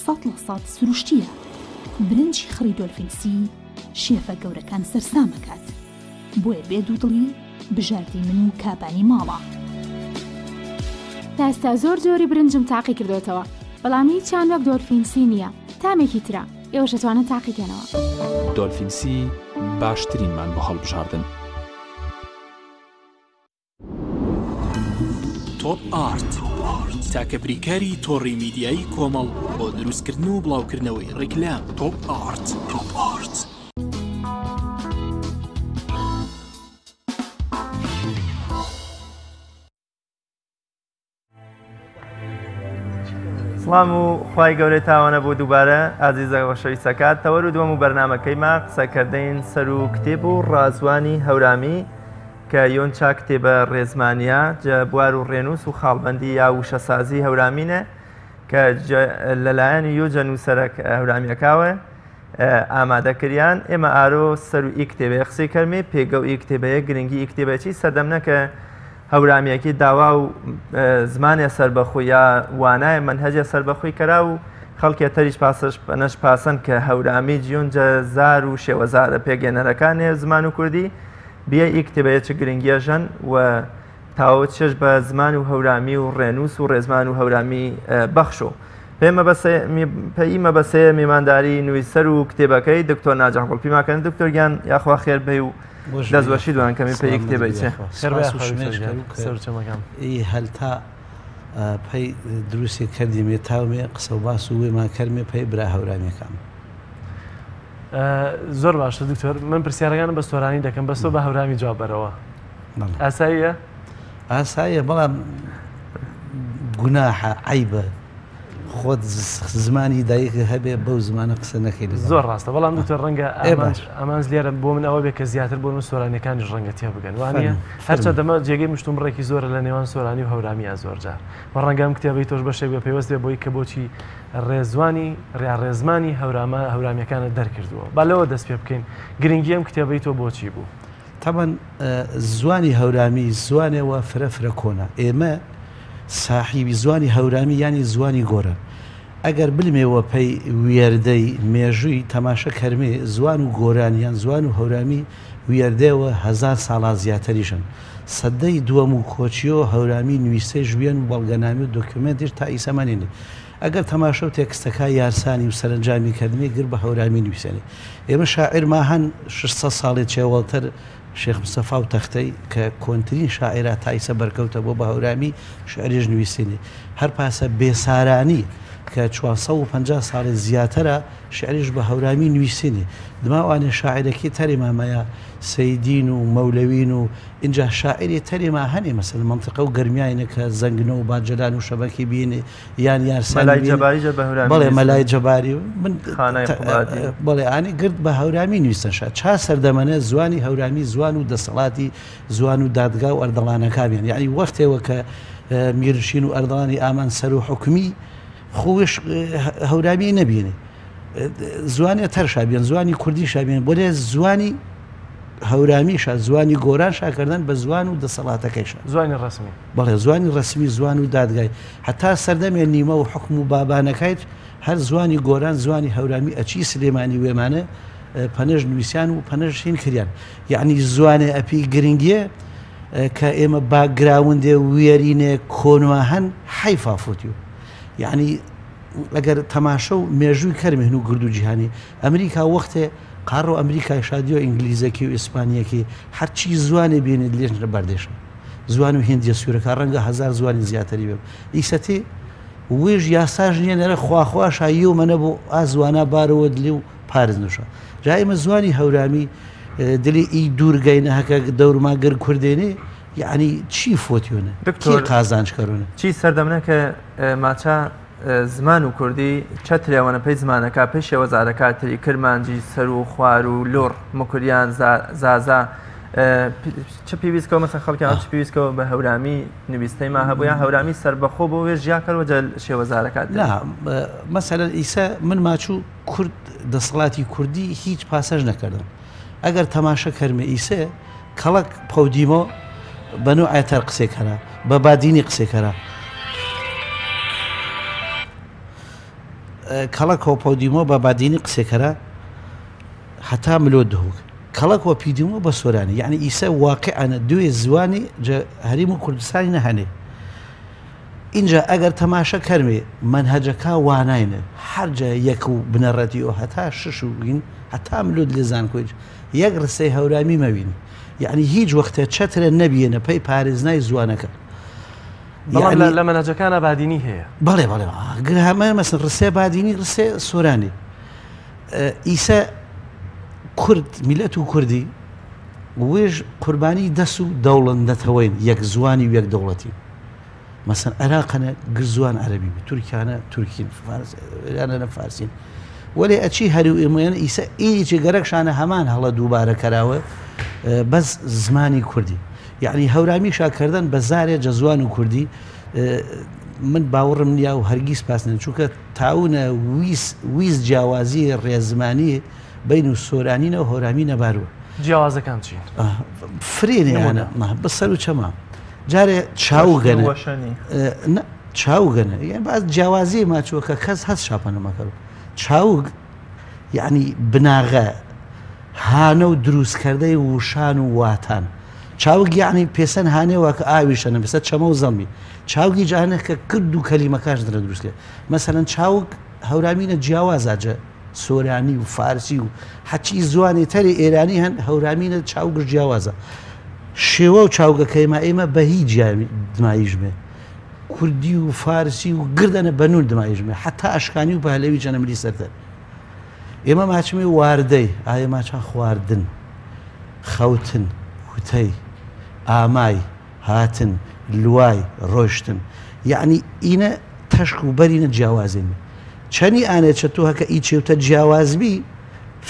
100% سروشتییە. برنجی خڕی دۆلفین سی شێفە گەورەکان سەرسام ئەکات. بۆیە بێ دوودڵی بژاردەی من و کابانی ماڵە. تا ئێستا زۆر جۆری برنجم تاقی کردۆتەوە بەڵام هیچیان وەک دۆلفین سی نییە تامێکی ترە ئێوەش ئەتوانن تاقی کەنەوە. دۆلفین سی باشترینمان بۆ هەڵبژاردن. تۆپ ئارت تاکە بریکاری تۆڕی میدیایی کۆمەڵ بۆ دروستکردن و بڵاوکردنەوەی ڕیکلام تۆپ ئارت. سڵام و خوای گەورەی تاوانە بۆ دووبارە ئازیزە خۆشەویستەکات تەوەر و دووەم و بەرنمەکەیما قسەکردین سەر و کتێب و ڕازوانی هەورامی کە یۆنچا کتێبە ڕێزمانە جە بوار و ڕێنووس و خاڵبندی یا وشەسازی هەورامینە. کە لەلایەن یوجە نووسەرە هەورامیەکاوە ئامادە کریان. ئێمە ئارۆ سەر و ئی کتێبەیە قسەی کەرمێ، پێگە و ئی کتێبەیە، گرنگی ئی کتێبە چی سەردەم نەکە هەورامیەکی داوا و زمانێ سەربەخۆی یا وانایە مەنهەجێ سەربەخۆی کەرا و خەڵکێ تەریش پاسش پەنەش پاسەن کە هەورامی جیونجە زار و شێوەزارە پێگەنەرەکانێ زمان و کوردی بیە ئی کتێبەیە چ گرنگیە ژەن و تاوە چێژ بە زمان و هەورامی و ڕێنووس و ڕێزمان و هەورامی بەخشۆ. پێی مەبەسەیە میمانداری نووسەر و کتێبەکەی دکتۆر ناجح گوڵپیماکەن. دکتۆر گیان یاخوا خێر بێ و دەست وەشی دوان کەمی پێی کتێبەی چێ. ئی هەلتا پەی دروستی کردیمێ تاومێ قسە و باس و وێمان کەرمێ پەی برا هەورامیەکان. زۆر باشە دکتۆر، من پرسیارەکانم بە سۆرانی دەکەم، بەس تۆ بە هەورامی جواب بەرەوە. ئاساییە؟ ئاساییە، بەڵام گوناحە، عەیبە خۆت زمانی دایک هەبێ بەو زمانە قسە نەکەی. زۆر ڕاستە، بەڵام دکتۆر ڕەنگە ئامانج لێرە بۆ من ئەوە بێ کە زیاتر بۆ من سۆرانیەکانیش ڕەنگە تێ بگەن، وانە هەرچە دەمە جێگەی مشتومڕێکی زۆرە لە نێوان سۆرانی و هەورامیە زۆر جار، و ڕەنگە ئەم کتێبەی تۆش بەشێک بە پەیوەست بێ بۆی کە بۆچی ڕێزوانی ڕیا ڕێزمانی هەورامە هەورامیەکانت دەرکردووە. با لەوە دەست پێ بکەین، گرنگی ئەم کتێبەی تۆ بۆچی بوو؟ تەبعەن زوانی هەورامی زوانێ وە فرە فرە کۆنە. ئێمە ساحیبی زوانی هەورامی یانی زوانی گۆران. ئەگەر بلمێ وە پەی ویەردەی مێژووی تەماشە کەرمێ زوان و گۆران یان زوان و هەورامی ویەردێ وە هزار ساڵا زیاتریشن. سەدەی دووەم و کۆچیۆ هەورامی نویسەی ژویەن و بەڵگەنامی و دۆکیۆمێنتیش تا ئیسە مەنینێ. ئەگەر تەماشە و تێکستەکا یارسانی و سەرەنجامی کردنی گر بە هەورامی نویسێنێ. ئێمە شاعیر ما هەن 600 ساڵێ چێوەڵتر شێخ مستەفا و تەختەی کە کۆنترین شاعیرا تا ئیسە بەرکەوتە بۆ بە هەورامی شعریش نویسینێ. هەر پاسە بێسارانی کە 450 ساڵێ زیاترە شعریش بە هەورامی نویسینێ. دماوانێ شاعیرەکی تەرێ مامەیە سەیدین و مەولەوین و ئینجا شاعیری تەرێ ما هەنێ مەسەلەن مەنتقە و گەرمیاینە کە زەنگنە و باجەلان و شەبەکی بینێ یان یارسانی مەلای جەباری جە بە هەورامی بەڵێ مەلای جەباری من خانای قوبادی بەڵێ ئانی گرت بە هەورامی نویستن شا چا سەردەمەنە زوانی هەورامی زوان و دەسەڵاتی زوان و دادگا و ئەردەڵانەکانیان یعنی وەختێوە کە میرنشین و ئەردەڵانی ئامان سەر و حکومی خۆش هەورامی نەبینێ زوانێ تەرشا بێن زوانی کوردی شابێن بۆلێ زوانی هەورامیشە زوانی گۆران شاکردن بە زوان و دەسەڵاتەکەیشە زوانی ڕسمی بەڵێ زوانی ڕسمی زوان و دادگای هەتا سەردەمێ نیمە و حکم و بابانەکایت هەر زوانی گۆران زوانی هەورامی ئەچی سلێمانی وێمانە پەنەش نووسیان و پەنەش هین کریان یعنی زوانێ ئەپی گرنگیە کە ئێمە باکگراوندێ وێرینێ کۆنوا هەن حەیفا فوتیو یعنی ئەگەر تەماشە و مێژووی کەرمێن و گرد و جیهانی ئەمریکا وەختێ قاڕۆ ئەمریکای شادیۆ ئینگلیزەکی و ئیسپانیەکی هەرچی زوانێ بینێت لێش لە بەردێشە زوان و هندیە سوورەکە ڕەنگە هزار زوانی زیاتری بێ ئیسەتی وێژ یاساش نییە نەرە خواخوا شایی و مەنە بۆ ئا زوانە بارەوە دلی و پارز نوشە جا ئێمە زوانی هەورامی دلی ئی دوورگەینە هەکە دەورما گر کوردێنێ یعنی چی فۆتیۆنە دکتۆر قازانج کەرونە چی سەردەمنە کە ماچە زمان و کوردی چەترێوەنە پەی زمانەکە پەی شێوەزارەکە تری کرمانجی سەر و خوار و لوڕ مکریان زازا چ پێویستکەوە مەسەن خەڵکیان چ پێویستکەوە بە هەورامی نویستەی ما هەبوو یان هەورامی سەربەخۆ بۆ وێ ژیا کەرەوە جە شێوەزارەکات نا مەسەلەن ئیسە من ماچوو کورد دەسەڵاتی کوردی هیچ پاسەش نەکردن ئەگەر تەماشە کەرمێ ئیسە کەڵک پەودیمۆ بە نوعێ تەر قسێ کەرا بە بادینی قسێ کەرا کەڵک هۆ پەودیمۆ بە بادینی قسێ کەرا هەتا ملۆ دهۆک کەڵک وە پیدیمۆ بە سۆرانی یعنی ئیسە واقعانە دوێ زوانی هەریم و کوردستانی نەهەنێ ئینجا ئەگەر تەماشە کەرمێ مەنهەجەکە واناینە هەرجە یەک و بنەڕەتی و هەتا شش و گین هەتا ملۆت لێ زانکۆیج یەک ڕستەی هەورامی مەوینی یعنی هیچ وەختێ چەترە نەبیەنە پەی پارێزنای زوانەکە بەڵام لە مەنهەجەکانە بادینی هەیە بەڵێ بەڵێ گر هەمە مەسن ڕسێ بادینی ڕسێ سۆرانی ئیسە کورد میلەت و کوردی وێژ قوربانی دەس و دەوڵەت نەتەوەین یەک زوانی و یەک دەوڵەتی مەسەن عێراقەنە گر زوان عەرەبی بی تورکیانە تورکین فارس ئێرانە فارسین وەلێ ئەچی هەرو ئێمەیان ئیسە ئیچ گەرەکشانە هەمان هەڵە دووبارە کەراوە بەس زمانی کوردی یعنی هەورامی شاکردن بە زارێ جەزوان و کوردی. من باوەڕم نییە و هەرگیز پاس نەن چونکە تاونە ویس ویس جیاوازی ڕێزمانی بین و سۆرانینە و هۆرامی نەباروە. جیاوازەکان چین؟ فرێنیانە بەسەر و چەما جارێ چاوگەنە چاوگەنە یان باز جیاوازی ماچووە کە کەس هەست شاپەنەمەکەەوە چاوگ یعنی بناغە هانە و دروستکردەی وشان و واتان چاوگ یعنی پێسەن هانێوە کە ئاویشەنە بەسەر چەمە و زەڵمی چاوگی جانە کە کرد و کەلیمەکاش درە دروستێ مەسەلەن چاوگ هەورامینە جیاوازە جە سۆرانی و فارسی و هەچی زوانی تەری ئێرانی هەن هەورامینە چاوگش جیاوازە شێوە و چاوگەکەیما ئێمە بە هیچ دمایژمێ کوردی و فارسی و گردەنە بە نون دمایژمێ حتا ئەشکانی و پەهلەوی جەنەملی سەردەر ئێمە ماچمێ واردەی ئایا ماچا خواردن خەوتن وتەی ئامای هاتن لوای ڕۆشتن یعنی ئینە تەشک و بەرینە جیاوازین چەنی ئانێ چە تۆ هەکە ئی چێوتە جیاواز بی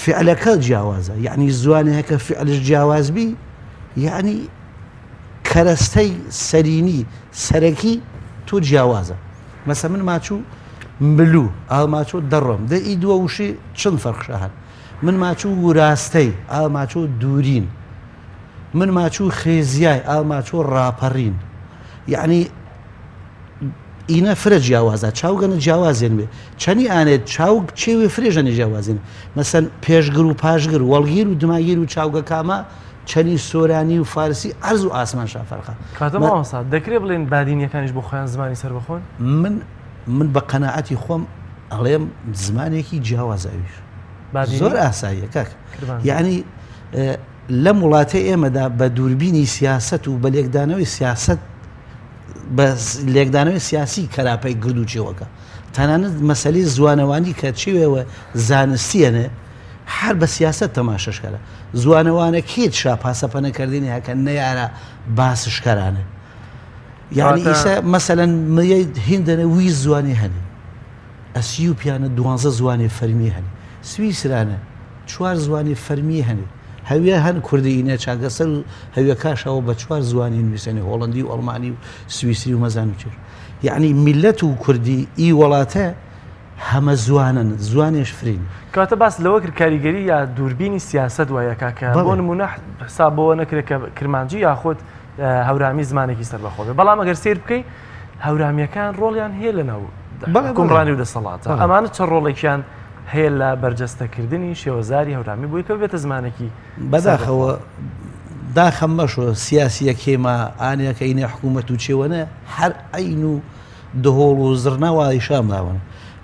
فعلەکە جیاوازە یعنی زوانێ هەکە فعلش جیاواز بی یعنی کەرەستەی سەرینی سەرەکی تۆ جیاوازە مەسە من ماچوو ملو ئاو ماچۆ دەڕۆم دە ئی دووە وشی چند فەرقشە هەن من ماچوو وراستەی ئاو ماچۆ دوورین من ماچوو خێزیای ئاو ماچۆ ڕاپەڕین یعنی ئینە فرە جیاوازە چاوگەنە جیاوازێن بێ چەنی ئانێت چاوگ چێوێ فرێژەنە جیاوازین مەسەن پێشگر و پاشگر وەڵگیر و دماگیر و چاوگە کامە چەنی سۆرانی و فارسی عەرز و ئاسمان شا فەرقە. کاتە مامۆستا دەکرێ بڵێین بادینیەکانیش بۆ خۆیان زمانی سەربەخۆن؟ من من بە قەناعەتی خۆم ئەڵێم زمانێکی جیاوازە ئەویش زۆر ئاساییە کاک یعنی لەم وڵاتەی ئێمەدا بە دووربینی سیاست و بە لێکدانەوەی سیاست بە لێکدانەوەی سیاسی کەراپەی گرد و چێوەکە تەنانەت مەسەلەی زوانەوانی کە چێوێوە زانستیەنێ هەر بە سیاسەت تەماشەش کەرە زوانەوانە کێت شا پاسەپەنە کردنی هەکە نەیارە باسش کەرانە یعنی ئیسا مەسەلەن مەیە هندەنە وی زوانی هەنێ ئەسیوپیانە دوانزە زوانی فەرمی هەنێ سویسرانە چوار زوانی فەرمی هەنێ هەویە هەن کوردی ئینە چاگە سەر و هەویەکاشەوە بە چوار زوانی نووسێنێ هۆڵندی و ئەڵمانی و سویسری و مەزان و چێر یعنی میلەت و کوردی ئی وڵاتە هەمە زوانن زوانێش فرین. کەواتە باس لەوە کرد کاریگەری یا دووربینی سیاسەت وایە کاکە بۆ نمونە حساب بۆ نەکرێت کە کرمانجی یاخود هەورامی زمانێکی سەربەخۆ بێ بەڵام ئەگەر سیر بکەی هەورامیەکان ڕۆڵیان هەیە لە ناو حکومڕانی و دەسەڵاتە ئەمانە چە ڕۆڵێکیان هەیە لە بەرجەستەکردنی شێوەزاری هەورامی بۆی کە بێتە زمانێکی بەداخەوە داخەم مەشۆ سیاسیەکەیما ئانەکە ئینە حکوومەت و چێوەنە هەر عین و دهۆڵ و زڕنا وای شام لاون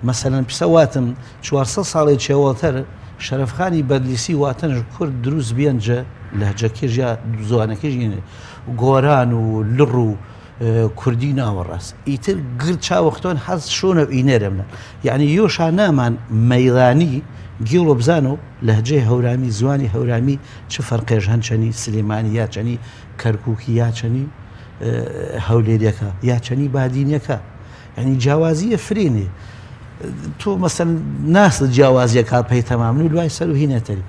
مەسەلەن پسە واتم 400 ساڵێ چێوەتەر شەرەفخانی بەدلیسی واتەنش کورد دروست بیەنجە لەهجەکێژ یا زوانەکەش ینێ گۆران و لڕ و کوردی ناوەڕاست ئیتر گر چاوەختۆن حەز شۆنە ئینێرەمنە یعنی یۆشا نامان مەیدانی گیڵ و بزانۆ لەهجەی هەورامی زوانی هەورامی چ فەرقێژ هەن چەنی سلێمانی یا چەنی کەرکوکی یا چەنی هەولێریەکە یا چەنی بادینیەکە یعنی جیاوازیە فرینێ تۆ مەسەن ناس جیاوازیەکە پێی تەمامن و دوای سەر و هینەتەری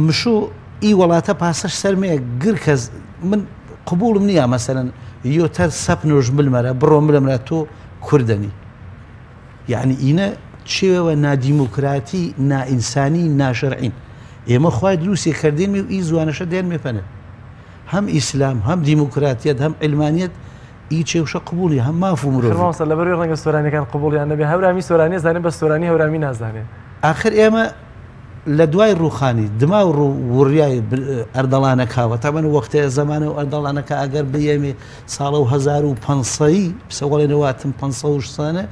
مشو ئی وڵاتە پاسەش سەرمێ گر کەس من قبوڵم نییە مەسەرەن یۆتەر سەپ نۆژ ملمەرە بڕۆ ملمرە تۆ کوردەنی یعنی ئینە چێوە نادیموکراتی نائینسانی ناشەرعین ئێمە خوای دروستی کردێنمی و ئی زوانەشە دێنمێ پەنە هەم ئیسلام هەم دیموکراتیەت هەم علمانیەت ئی چێوشە قبوڵی هەم ماف و مرۆڤ مامۆستا لەبەروی ڕەنگە سۆرانیەکان قبوڵیان نەبێ هەورامی سۆرانی زانێ بە سۆرانی هەورامی نازانێ. ئاخر ئێمە لە دوای ڕووخانی دما و ڕوو وڕیای ئەردەڵانەکاوە تەبەن وەختێ زەمانە و ئەردەڵانەکە ئەگەر بێمێ ساڵە و 1500 پسەوەڵێنە واتم 500 سانە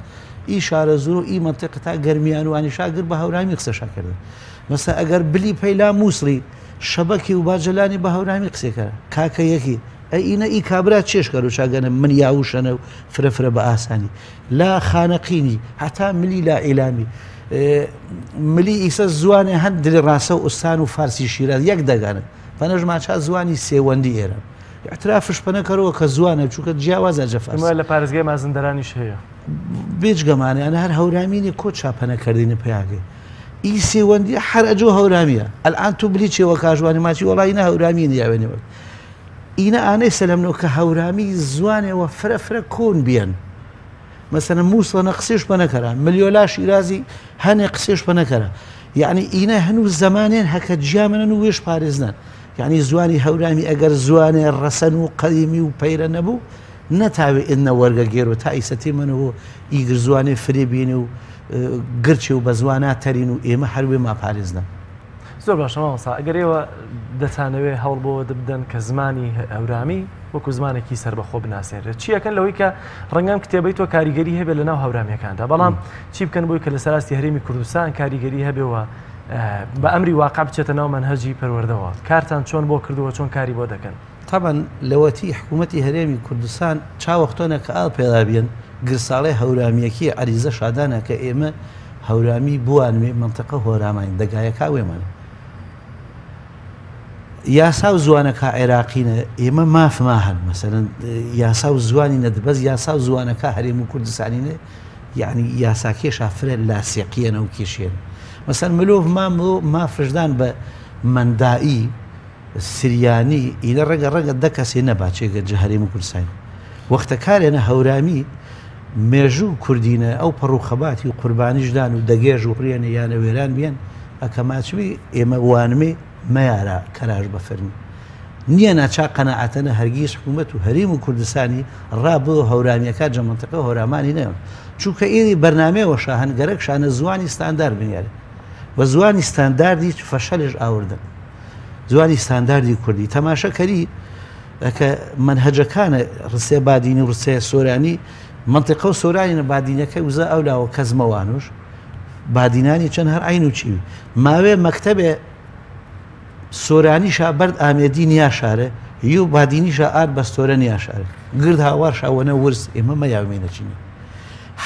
ئی شارەزوور و ئی مەنتیقە تا گەرمیان و ئانیشا گر بە هەورامی قسەشا کردن مەسە ئەگەر بلی پەیلا مووسڵی شەبەکی و باجەلانی بە هەورامی قسەکەرە کاکە یەکی ئەی ئینە ئی کابرا چێشکەر و چاگەنە من یاوشەنە و فرە فرە بە ئاسانی لا خانەقینی هەتا ملی لا ئیلامی ملی ئیسە زوانێ هەند دلی ڕاسە و ئوستان و فارسی شیراز یەک دەگانن پەنەش ماچا زوانی سێوەندی ئێران اعترافش پەنەکەرەوە کە زوانە چونکە جیاوازە جە فارسی لە پارێزگای مازندەرانیش هەیە بێجگەمانە ئەە هەر هەورامینی کۆ چاپەنەکردنی پیاگەی ئی سێوەندی هەر ئەجۆ هەورامیە ئەلان تو بلی چێوە کاژوانی ماچی وەڵی نە هەورامی نیاوێنەوە. ئینە ئانەی سەلەمنەوە کە هەورامی زوانێ وە فرە فرە کۆن بیەن. مەسەلەن مووسڵەنە قسێش پە نەکەرا، ملیۆلا شیرازی هەنێ قسێش پە نەکەرا. یەعنی ئینە هەنوو زەمانێن هەکە جیا منن و وێش پارێزنەن. یەعنی زوانی هەورامی ئەگەر زوانێ ڕەسەن و قەدیمی و پەیرە نەبوو، نەتاوێ ئنە وەرگە گێرۆ تا ئیسە تێمەنەوە ئیگر زوانێ فرێ بینێ و گرچێ و بە زوانا تەرین و ئێمە هەر وێما پارێزنەن. زۆر باشە مامۆستا، ئەگەر ئێوە دەتانەوێ هەوڵ بۆ بدەن کە زمانی هەورامی وەکو زمانێکی سەربەخۆ بناسێنرێت، چی ئەکەن لەوەی کە ڕەنگە ئەم کتێبەی تۆ کاریگەری هەبێت لەناو هەورامیەکاندا، بەڵام چی بکەن بۆی کە لەسەر ئاستی هەرێمی کوردستان کاریگەری هەبێ و بە ئەمری واقع بچێتە ناو مەنهەجی پەروەردەوە؟ کارتان چۆن بۆ کردووە، چۆن کاری بۆ دەکەن؟ تەبعەن لەوەتی حکوومەتی هەرێمی کوردستان چاوەختۆنە کە ئاو پێدا بیەن گرساڵێ هەورامیەکی عەریزە شادانە کە ئێمە هەورامی بوانمێ مەنتقە هۆراماین دەگایەکا وێمانە یاسا و زوانەکە عێراقینە ئێمە مافما هەن مەسەلەن یاسا و زوانی نەدبەز یاسا و زوانەکە هەرێم و کوردستانی نە یعنی یاساکێشا فرە لاسێقیەنە و کێشێن مەسەن مرۆڤ ما مافشدان بە مەندائی سریانی ئینە ڕەنگە ڕەنگە دە کەسێ نەبا چێگە جە هەرێم کوردستانی وەختە کارێنە هەورامی مێژوو کوردینە ئەو پەڕ و خەباتی و قوربانیشدان و دەگێژ و ڕێنە یانە وێران بیەن ئەکە ماچوی ئێمە وانمێ مەیارا کەراش بە فەرمی نییە ناچا قەناعەتەنە هەرگیز حکوومەت و هەریم و کوردستانی ڕا بۆ هەورامیەکە جە منطقە هۆرامانی نەیان چونکە ئێری بەرنامەیەوە شاهن گەرەک شانە زوانی ستاندار بنیارێ و زوانی ستانداردیچ فەشەلش ئاوردن زوانی ستانداردی کوردی تەماشە کەری کە مەنهەجەکانە ڕسێ بادینی و ڕسێ سۆرانی منطقە و سۆرانی نە بادینەکە وزە ئەو لاوە کەزمەوانوش بادینانی چەند هەر عین و چیوی ماوێ مەکتەبێ سۆرانیشا بەرد ئامێدی نیاشارێ یو بادینیشا ئار بەستۆرە نیاشارێ گرد هاوار شاوەنە ورس ئێمە مەیاومێنە چینی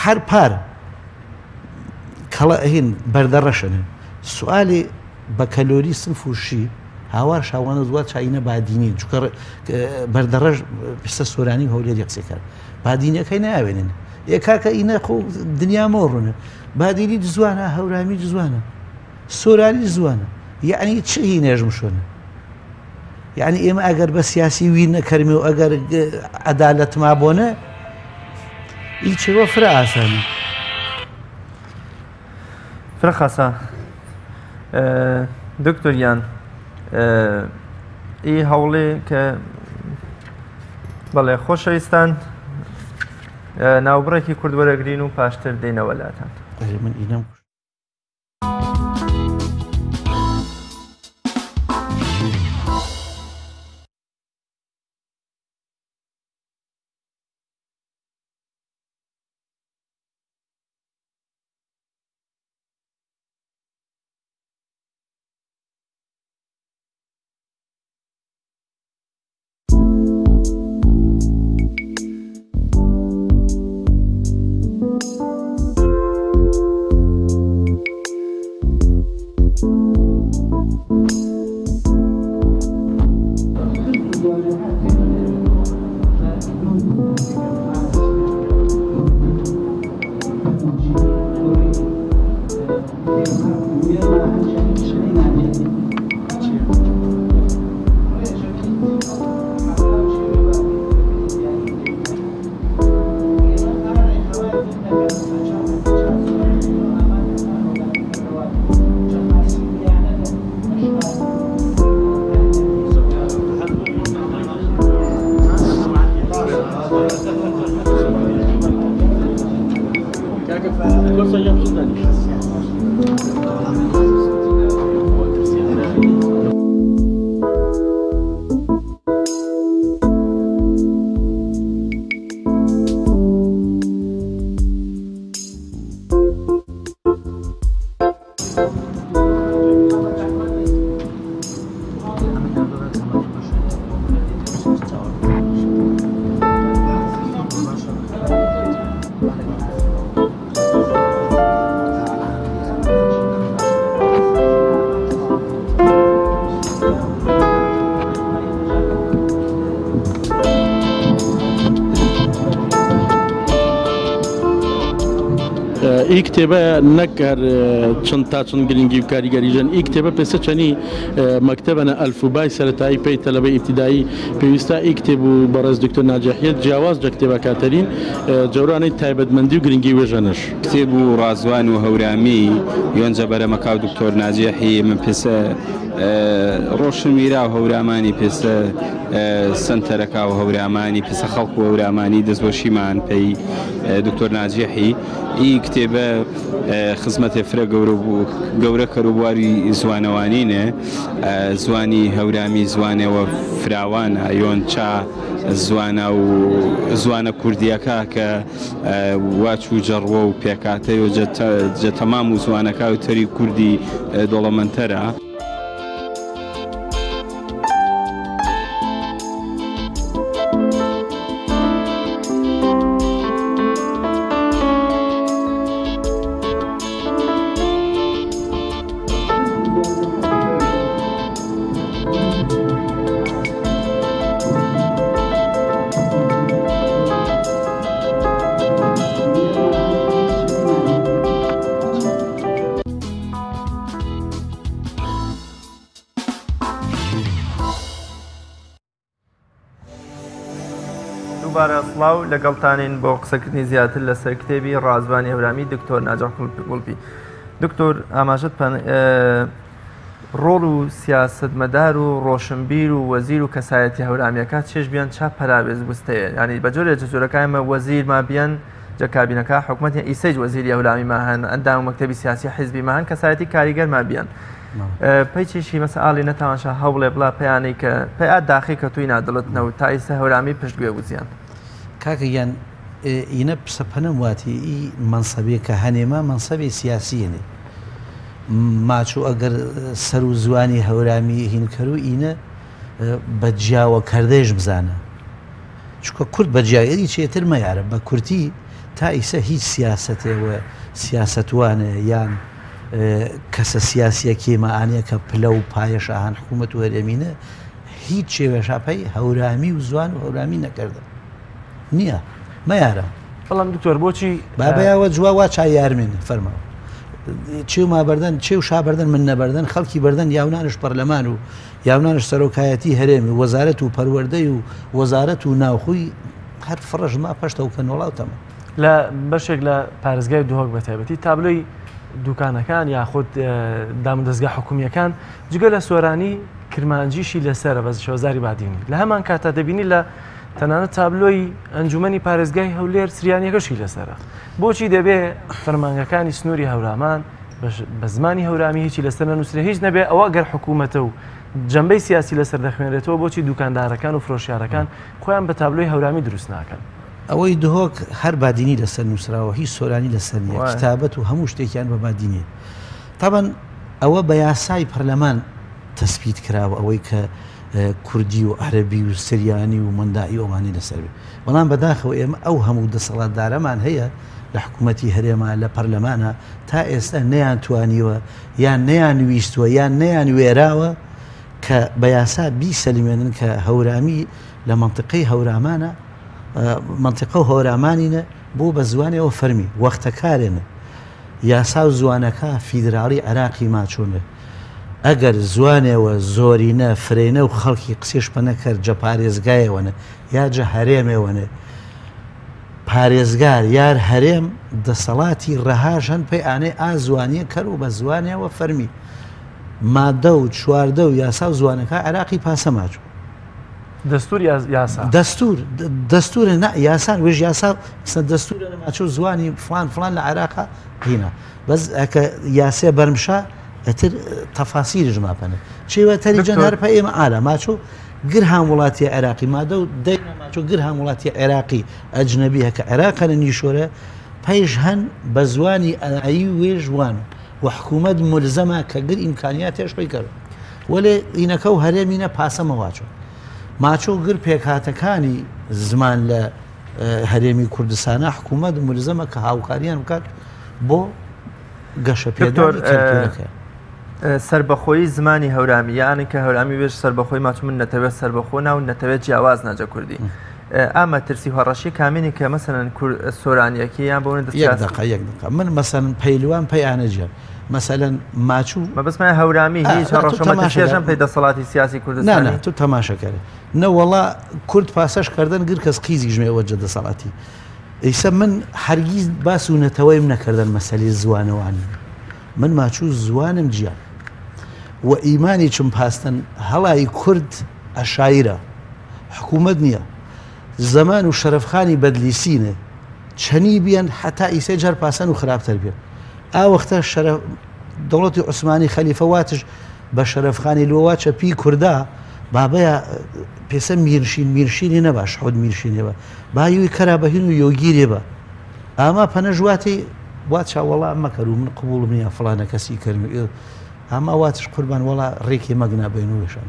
هەر پار کەڵە هین بەردەڕەشن سوالی بەکەلۆری سنف و شی هاوار شاوانە زوات چاینە بادینی چونکە بەردەڕەش پرسە سۆرانی و هەولێری قسەکار بادینەکەی ناوێنن ئێ کاکە ئینە خۆ دنیا مۆڕونە بادینی زوانە هەورامی زوانە سۆرانی زوانە یعنی چ هینێژم شۆنە یعنی ئێمە ئەگەر بە سیاسی ویر نەکەرمی و ئەگەر عەدالەت مابۆنە ئی چێوە فرە ئاسانە. فرە خاسە دکتۆر گیان ئی هەوڵێ کە بەڵێ خۆشەویستان ناوبڕێکی کورد وەرەگرین و پاشتر دێنەوە لاتان. من ئینەم ئی کتێبە نەک هەر چەند تا چەند گرنگی و کاریگەری ژەن ئی کتێبە پێسە چەنی مەکتەبەنە ئەلفوبای سەرەتایی پەی تەلەبەی ئیبتیدایی پێویستە ئی کتێب و بەڕێز دکتۆر ناجحیەت جیاواز جە کتێبەکاتەرین جەورانەی تایبەتمەندی و گرنگی وێژەنەش. کتێب و ڕازوان و هەورامی یۆنجە بەرەمەکاو دکتۆر ناجحی من پێسە ڕۆشنویرا و هەورامانی پێسە سەنتەرەکا و هەورامانی پێسە خەڵک و هەورامانی دەستوەشیمان پەی دکتۆر ناجحی ئی کتێبە خزمەتێ فرە گەورە بوو گەورە کەر و بواری زوانەوانینێ زوانی هەورامی زوانێوە فراوانە یۆن چا زوانە و زوانە کوردیەکە کە واچ و جەڕوە و پێکاتەی و جە تەمام و زوانەکە و تەری کوردی دەوڵەمەندتەرە. دووبارە سڵاو لەگەڵتانین بۆ قسەکردنی زیاتر لەسەر کتێبی ڕازوانی هەورامی دکتۆر ناجح گوڵپی. دکتۆر ئاماژەت پەن ڕۆڵ و سیاسەتمەدار و ڕۆشنبیر و وەزیر و کەسایەتی هەورامیەکە چێژ بیان چا پەراوێز گوستەیە ینی بە جۆرێ جۆرەکە ئێمە وەزیر ما بیان جە کابینەکە حکومەت ئیسەیج وەزیری هەورامی ما هەن ئەندام مەکتەبی سیاسی حیزبی ما هەن کەسایەتی کاریگەر ما بیان پەیچیشی مەسە ئاڵی نەتوانشە هەوڵێ بڵا پێیانەی کە پێ داخی کە توی نادڵت نەوت تا ئیسە هەورامی پشتگوێ وزیان. کاکە گیان ئینە پسە پەنەم واتی ئی مەنسەبێ کە هەنێما مەنسەبێ سیاسیەنێ ماچو ئەگەر سەر و زوانی هەورامی هین کەرو ئینە بە جیاوە کەردەیش بزانە چونکە کورد بە جیاگەری چێتر مەیارە بە کورتی تا ئیسە هیچ سیاسەتێ و سیاسەتوانێ یان کەسە سیاسیەکێ مائانە کە پلە و پایەش ئاهان حکوومەت و هەرێمینە هیچ چێوێشاپەی هەورامی و زوان و هەورامی نەکردە نییە مەیارە. بەڵام دکتۆر بۆچی بابەیەوە جووا وا چای یارمێن فەرماوە چێ ما بەردەن چێ و شا بەردەن من نەبەردەن خەڵکی بەردەن یاونانش پەرلەمان و یاونانش سەرۆکایەتی هەرێمی وەزارەت و پەروەردەی و وەزارەت و ناوخۆی هەر فڕەش ما پەشتە و کەنۆڵاو تەمە. لە بەشێک لە پارێزگای دهۆک بە تایبەتی تابلۆی دوکانەکان یاخود دامودەزگا حکومییەکان جگە لە سۆرانی کرمانجیشی لەسەرە بە شێوەزاری بادینی لە هەمان کاتا دەبینی لە تەنانەت تابلۆی ئەنجومەنی پارێزگای هەولێر سریانیەکەشی لەسەرە بۆچی دەبێ فەرمانگەکانی سنووری هەورامان بە زمانی هەورامی هیچی لەسەر نەنووسرێ هیچ نەبێ ئەوە گەر حکوومەتە و جەنبەی سیاسی لەسەر دەخوێنرێتەوە بۆچی دوکاندارەکان و فرۆشیارەکان خۆیان بە تابلۆی هەورامی دروست ناکەن؟ ئەوەی دهۆک هەر بادینی لەسەر نووسراوە هیچ سۆرانی لەسەر نییە کتابەت و هەموو شتێکیان بە بادینیە تابەن ئەوە بە یاسای پەرلەمان تەسبیت کراوە ئەوەی کە کوردی و عەرەبی و سریانی و مەندائی و ئەوانەی لەسەر بێ بەڵام بەداخەوە ئێمە ئەو هەموو دەسەڵاتدارەمان هەیە لە حکوومەتی هەرێما لە پەرلەمانە تا ئێستا نەیان توانیوە یان نەیان ویستوە یان نەیان وێراوە کە بە یاسا بیسەلمێنن کە هەورامی لە مەنتیقەی هەورامانە مەنتیقە و هەورامانینە بۆ بە زوانێەوە فەرمی وەختەکارێنە یاسا و زوانەکە فیدراڵی عێراقی ماچۆنێ ئەگەر زوانێوە زۆرینە فرەینە و خەڵکی قسێش پە نەکەر جە پارێزگایەوەنە یا جە هەرێمێوەنێ پارێزگار یار هەرێم دەسەڵاتی ڕەهاش هەن پەی ئانەی ئا زوانیە کەر و بە زوانێوە فەرمی مادە و 14 و یاسا و زوانەکە عێراقی پاسە ماچوو. دەستور یا یاسا؟ دەستور دەستورە نا یاسان وێژ یاسا سە دەستورە ماچوو زوانی فلان فلان لە عێراقا هینا بەس ئەکە یاسێ بەرمشا ئەتر تەفاسیرش ماپەنە چێوە تەری جەن هەر پە ئێمە ئالە ماچۆ گر هام وڵاتی عێراقی مادە و دەی ماچۆ گر هام وڵاتی عێراقی ئەجنەبی هەکە عێراقەنە نیشۆرە پەیش هەن بە زوانی ئەی وێژوان و حکوومەت ملزەمە کە گر ئیمکانیاتێش پێی کەرو وەلێ ئینەکە و هەرێمینە پاسەمە واچۆ ماچۆ گر پێکهاتەکانی زمان لە هەرێمی کوردستانە حکوومەت ملزەمە کە هاوکاریان بکات بۆ گەشەپێدانی کەلتوورەکە. سەربەخۆیی زمانی هەورامی یانە کە هەورامی وێژ سەربەخۆی ماچ من نەتەوێت سەربەخۆ ناو نەتەوێت جیاواز ناجە کوردی. ئا مەترسی و هەڕەشی کامینی کە مەسەلەن کور سۆرانیەکی یان بۆ دەست یەک دەقە یەک دەقە من مەسەلەن پەیلوان پەیانە جیان مەسەلەن ماچوو مەبەستمە هەورامی هیچ هەڕەشە مەترسیەشم پێی دەسەڵاتی سیاسی کوردستانی نا نا تو تەماشەکەرێ نەوەڵا کورد پاسەش کردن گر کەس قیزیش مێ وەجە دەسەڵاتی ئیسە من هەرگیز باس و نەتەوەیم نەکردن مەسەلی زوانەوانی من ماچوو زوانم جیان و ئیمانی چم پاستن هەڵای کورد عەشایرە حکوومەت نییە زەمان و شەرەفخانی بەدلیسینێ چەنی بیەن حتا ئیسێ جار پاسەن و خراپتر بێن ئا وەختە شەرەف دەوڵەتی عوسمانی خەلیفە واتش بە شەرەفخانی لۆ واچە پی کوردا بابەیە پێسە میرشین میرشینی نەبا شحود میرشینێ بە با یوی کەرا بە هین و یۆگیرێ بە ئاما پەنەش واتی واچە وەڵا مەکەر و من قبوڵم نییە فڵانە کەسی کەرم ئاما واتش قوربان وەڵا ڕێکی مەگنا بین و وێشان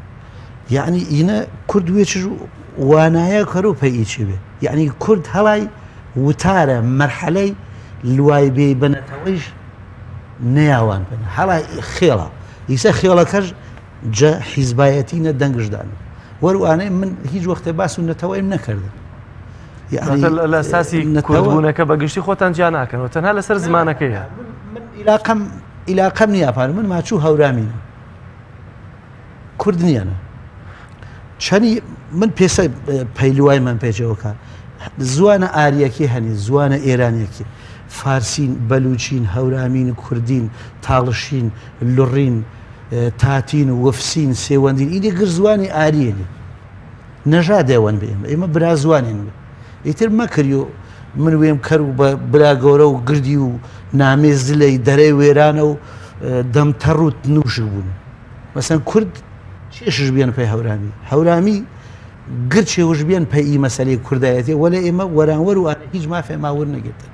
یعنی ئینە کورد وێچش وانایە کەرو پێ ئیچی بێ یعنی کورد هەڵای وتارە مەرحەلەی لوای بێ بەنەتەوەیش نەیاوان بن هەڵای خێڵە ئیسە خێڵەکەش جە حیزبایەتی نە دەنگشدان وەروانەی من هیچ وەختێ باس و نەتەوەیم نەکردن لە ئەساسی کوردبوونەکە بە گشتی خۆتان جیا ناکەنەوە تەنها لەسەر زمانەکەیە من ئیلاقەم ئیلاقەم نییە پار من ماچوو هەورامینە کورد نییەنە چەنی من پێسە پەیلوای من پێچەوەکە زوانە ئاریەکی هەنی زوانە ئێرانیەکی فارسین بەلوچین هەورامین کوردین تاڵشین لڕین تاتین وفسین سێوەندین ئیدی گر زوانی ئاریەنی نەژادێوەن بێ ئێمە ئێمە برا زوانین بێ ئیتر مەکریو من وێم کەر و بە برا گەورە و گردی و نامێ زلەی دەرەی وێرانە و دەم تەڕ و نووشک بوون مەسەن کورد چێشش بێن پێ هەورامی هەورامی گر چێوش بێن پێ ئی مەسەلەی کوردایەتی وەلێ ئێمە وەرانوەر و هیچ مافێ ماور نەگرتن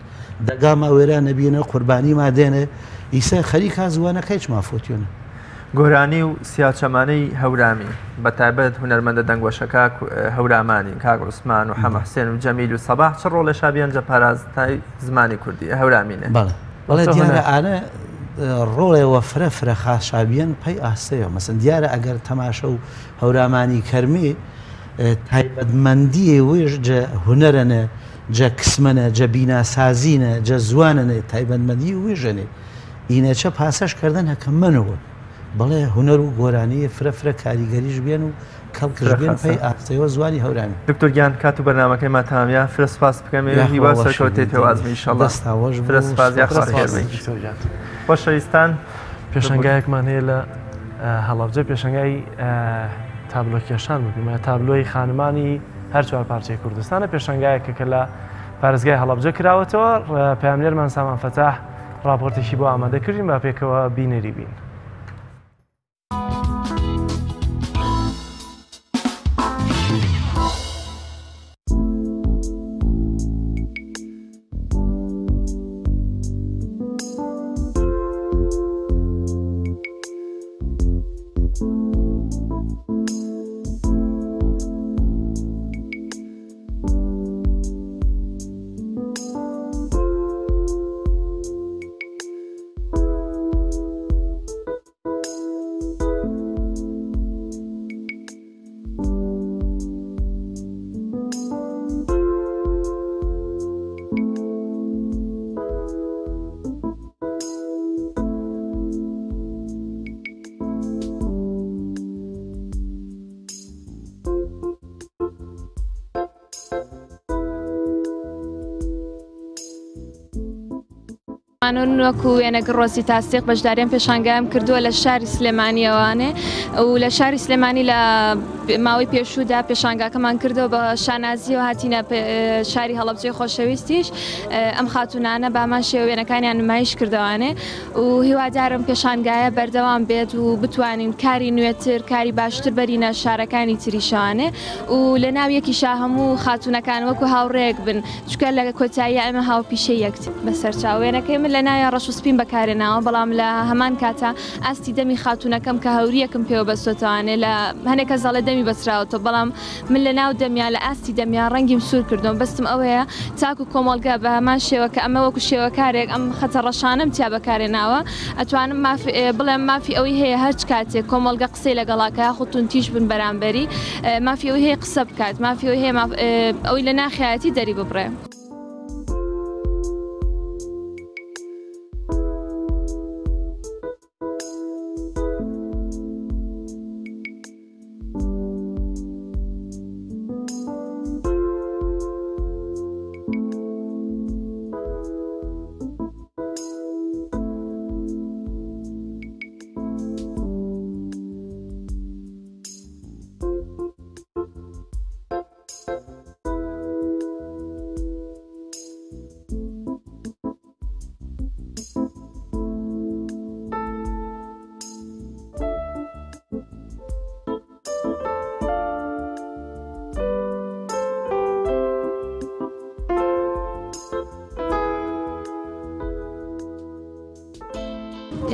دەگا ما وێرا نەبینە قوربانی ما دێنێ ئیسە خەریکا زوانەکەیچ مافۆتیۆنە. گۆرانی و سیاچەمانەی هەورامی بە تایبەت هونەرمەندە دەنگوەشەکە هەورامانی کاک عوسمان و حەمە حسێن و جەمیل و سەباح چ ڕۆڵێ شابیان جە پاراستای زمانی کوردی هەورامینە؟ بەڵێ بەڵێ دیارە ئانە ڕۆڵێ وە فرە فرە خاس شابیەن پەی ئاستەیە مەسەن دیارە ئەگەر تەماشە و هەورامانی کەرمێ تایبەتمەندیێ وێژ جە هونەرەنە جە کسمەنە جە بیناسازینە جە زوانەنە تایبەتمەندی وێژەنێ ئینەچە پاسەش کردن هەکە مەنەوە بەڵێ هونەر و گۆرانی فرە فرە کاریگەریش بێن و کەڵکش بێن پەی ئاستەیەوە زوانی هەورامی. دکتۆر گیان کات و بەرنامەکەیمان تەمام یا فرە سپاس بکەم یا هیوا خوا سەرکەوتەی وەشێ پێوازم ئیشەڵا دەستا وەش فرە بوو سپاس یا سپاس خوا خێر بی دکتۆر گیان. خۆشەویستان پێشەنگایەکمان هەیە لە هەڵەبجە پێشەنگای تابلۆکێشان بوو پێمایە تابلۆی خانمانی هەر چوار پارچەی کوردستانە پێشەنگایەکە کە لە پارێزگای هەڵەبجە کراوەتەوە پەیامنێرمان سامان فەتاح ڕاپۆرتێکی بۆ ئامادە کردین با پێکەوە بینەری بین. من وەکو وێنەگر ڕۆزی تاسیق بەشداری ئەم پێشانگایەم کردووە لە شاری سلێمانیەوانێ و لە شاری سلێمانی لە ماوەی پێشوودا پێشانگاکەمان کردەوە بە شانازیەوە هاتینە شاری هەڵەبجەی خۆشەویستیش ئەم خاتونانە بامان شێوە وێنەکانیان نمایش کردەوانێ و هیوادارم پێشانگایە بەردەوام بێت و بتوانین کاری نوێتر کاری باشتر بەرینە شارەکانی تریشانێ و لە ناو یەکیشا هەموو خاتونەکان وەکو هاوڕێیەک بن چونکە لە کۆتاییا ئێمە هاوپیشەی یەکترین. بەسەرچاو وێنەکەی من لە ناویا ڕەش و سپیم بەکارهێناوە بەڵام لە هەمان کاتا ئاستی دەمی خاتوونەکەم کە هەورییەکم پێوە بەستۆتەوانێ لە هەنێک کەس دەڵێ دەمی. دەمی بەسراوەتەوە بەڵام من لە ناو دەمیا لە ئاستی دەمیا ڕەنگیم سوور کردووە مەبەستم ئەوەیە تاکو کۆمەڵگا بە هەمان شێوە کە ئەمە وەکو شێوەکارێک ئەم خەتە ڕەشانەم تیا بەکارێناوە ئەتوانم ماف بڵێم مافی ئەوەی هەیە هەرچ کاتێک کۆمەڵگە قسەی لەگەڵا کە یاخود توندتیژ بن بەرامبەری مافی ئەوەی هەیە قسە بکات مافی ئەوەی هەیە ئەوەی لە ناخیایەتی دەری ببڕێ.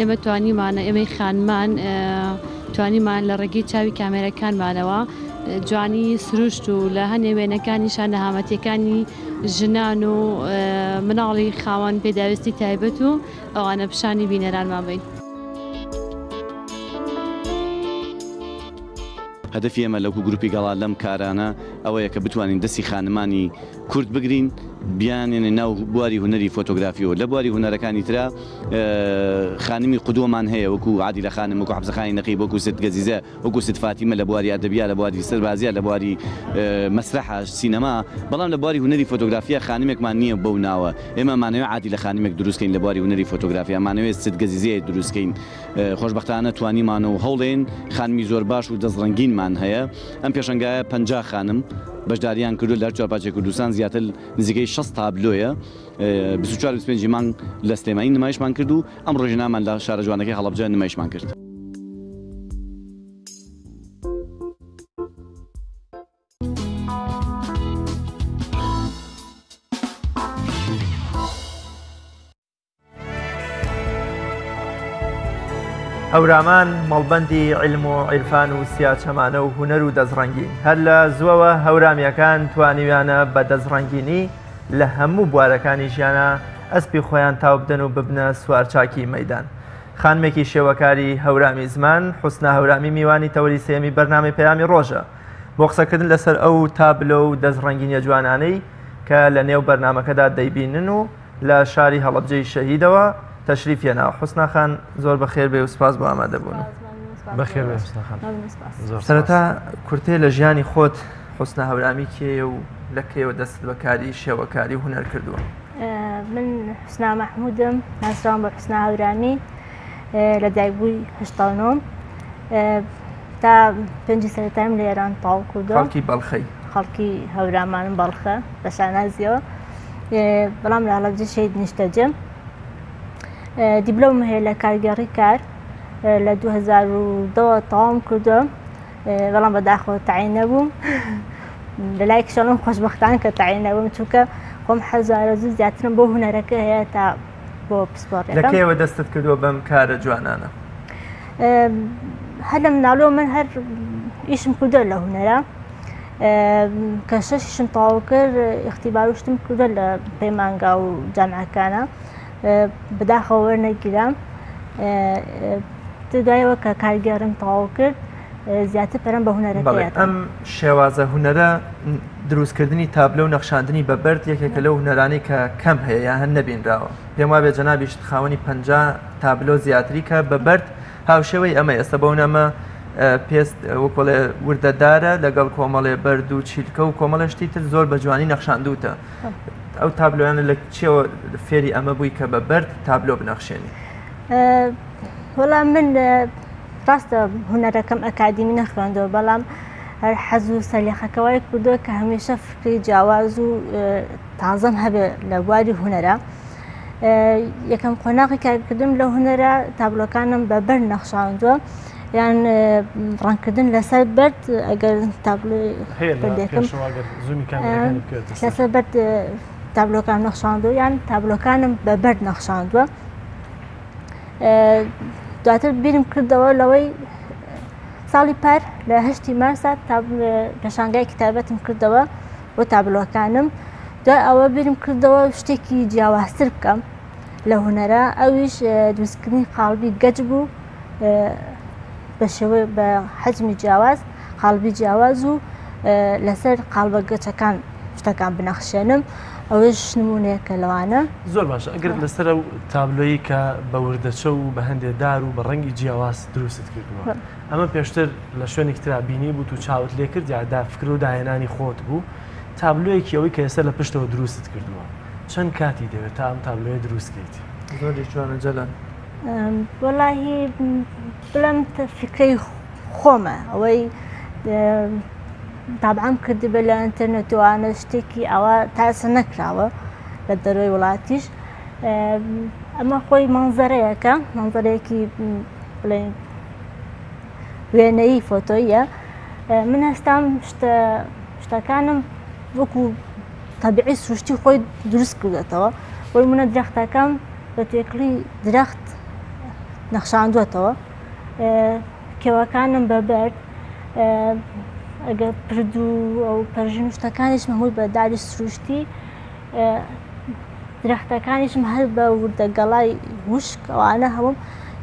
ئێمە توانیمانە ئێمەی خانمان توانیمان لە ڕێگەی چاوی کامێرەکانمانەوە جوانی سروشت و لە هەنێ وێنەکانیشان نەهامەتیەکانی ژنان و مناڵی خاوەن پێداویستی تایبەت و ئەوانە پیشانی بینەرانمان بین. هەدەفی ئێمە لەوکو گروپی گەڵا لەم کارانە ئەوەیە کە بتوانین دەستی خانمانی کورد بگرین بیانێنە ناو بواری هونەری فۆتۆگرافیەوە لە بواری هونەرەکانی ترا خانمی قودوەمان هەیە وەکو عادیلە خانم وەکو حەفزەخانی نەقیب وەکو ست گەزیزە وەکو ست فاتیمە لە بواری ئەدەبیا لە بواری سەربازیا لە بواری مەسرەحە سینەما بەڵام لە بواری هونەری فۆتۆگرافیا خانمێکمان نییە بەو ناوە ئێمە مانەوێ عادیلە خانمێک دروست کەین لە بواری هونەری فۆتۆگرافیا مانەوێ ست گەزیزەیە دروست کەین خۆشبەختانە توانیمان و هەوڵێن خانمی زۆر باش و دەستڕەنگینمان هەیە ئەم پێشەنگایە 50 خانم بەشداریان کردو لە هەر چوار پارچەی کوردستان زیاتر نزیکەی 60 تابلۆیە 24 25 مانگ لە سلێمانی نمایشمان کرد و ئەمڕۆ ژنامان لە شارە جوانەکەی هەڵەبجە نمایشمان کرد. هەورامان مەڵبەندی عیلم و عیرفان و سیاچەمانە و هونەر و دەستڕەنگین. هەر لە زووەوە هەورامییەکان توانیویانە بە دەستڕەنگینی لە هەموو بوارەکانی ژیانا ئەسپی خۆیان تاو بدەن و ببنە سوارچاکی مەیدان. خانمێکی شێوەکاری هەورامی زمان، حوسنا هەورامی میوانی تەوەری سێیەمی بەرنامەی پەیامی ڕۆژە. بۆ قسەکردن لەسەر ئەو تابلۆ و دەستڕەنگینیە جوانانەی کە لە نێو بەرنامەکەدا دەیبینن و لە شاری هەڵەبجەی شەهیدەوە تەشریف هێنا. حوسنا خان زۆر بەخێر بێ و سپاس بۆ ئامادەبوون. بەخێر بێ حوسنا خان. سەرەتا کورتێ لە ژیانی خۆت حوسنا هەورامی کێیە و لە کەیەوە دەستت بە کاری شێوەکاری و هونەر کردووە؟ من حوسنا مەحموودم، ناسراوم بە حوسنا هەورامی، لە دایکبووی 89 تا پێنجی سەرەتایم لە ئێران تەواو کردووە. خەڵکی بەڵخەی؟ خەڵکی هەورامانم، بەڵخە بە شانازیەوە، بەڵام لە هەڵەبجە شەهید نیشتەجێم. دیبلۆمم هەیە لە کارگێڕی کار لە 2010 تەواوم کردووە، بەڵام بەداخەوە تەعین نەبووم. لە لای کشەڵم خۆشبەختان کە تەعین نەبووم، چونکە خۆم حەز و ئارەزوو زیاترم بۆ هونەرەکە هەیە تا بۆ پسپۆڕیەکەم. لە کەیەوە دەستت کردووە بەم کارە جوانانە؟ هەر لە مناڵەوە من هەر ئیشم کردووە لە هونەرە. کە شەشیشم تەواو کرد ئیختیبار و شتم کردووە لە پەیمانگا و جامعەکانە، بەداخەوە وەرنەگیرام. دوایەوە کە کارگێڕیم تەواو کرد زیاتر پەرم بە هونەرەکە بەڵێ ئەم شێوازە هونەرە دروستکردنی تابلۆ و نەخشاندنی بە بەرد یەکێکە لەو هونەرانەی کە کەم هەیە یان هەر نەبینراوە. پێم وابێ جەنابیشت خاوەنی 50 تابلۆ زیاتری کە بە بەرد هاوشێوەی ئەمە ئێستا بەو نامە پێست وەکۆڵێ وردەدارە لەگەڵ کۆمەڵێ بەرد و چیلکە و کۆمەڵێ شتی تر زۆر بە جوانی نەخشاندوتە. ئەو تابلۆیانە لە چیەوە فێری ئەمە بووی کە بە بەرد تابلۆ بنەخشێنی؟ وەڵا من ڕاستە هونەرەکەم ئەکادیمی نەخوێندەوە، بەڵام هەر حەز و سەلیقەکە وای کردووە کە هەمیشە فکری جیاواز و تازەم هەبێ لە بواری هونەرە. یەکەم قۆناغی کارکردن لە هونەرە تابلۆکانم بە بەرد نەخشاندووە، یان ڕەنگکردن لەسەر بەرد. ئەگەر تابلۆی بەردێکم لەسەر بەرد تابلۆکان نەخشاندووە، یان تابلۆکانم بە بەرد نەخشاندووە. دواتر بیرم کردەوە لەوەی ساڵی پار لە هەشتی مارسا پێشانگایەکی تایبەتم کردەوە بۆ تابلۆکانم دوای ئەوە بیرم کردەوە شتێکی جیاوازتر بکەم لە هونەرە ئەویش دروستکردنی قاڵبی گەچ بوو بە شێوەی بە حەجمی جیاواز قاڵبی جیاواز و لەسەر قاڵبە گەچەکان شتەکان بنەخشێنم ئەوەش نمونەیەکە لەوانە. زۆر باشە ئەگەر لەسەر ئەو تابلۆیی کە بە وردەچە و بە هەندێ دار و بە ڕەنگی جیاواز دروستت کردووە ئەمە پێشتر لە شوێنێکی ترا بینی بووت و چاوت لێ کرد یا دا فکر و داهێنانی خۆت بوو تابلۆیەکی ئەوەی کە ئێستا لە پشتەوە دروستت کردووە چەند کاتی دەوێت تا ئەم تابلۆیە دروست کەیت؟ زۆریش جوانە جەلال. وەڵاهی بڵێم فکرەی خۆمە ئەوەی تابعام کردبێ لە ئینتەرنێت و ئەوانە شتێکی ئاوا تا ئێستا نەکراوە لە دەرەوەی وڵاتیش ئەمە خۆی مەنزەرەیەکە مەنزەرەیەکی بڵێن وێنەیی فۆتۆیە من هەستام شتە شتەکانم وەکو تەبیعی سروشتی خۆی دروست کردێتەوە بۆی منە درەختەکەم بە توێکڵی درەخت نەخشاندووەتەوە کێوەکانم بە بەرد ئەگەر پرد و ئەو پەرژین و شتەکانیشم هەمووی بە داری سروشتی درەختەکانیشم هەر بە وردە گەڵای وشک ئەوانە هەموو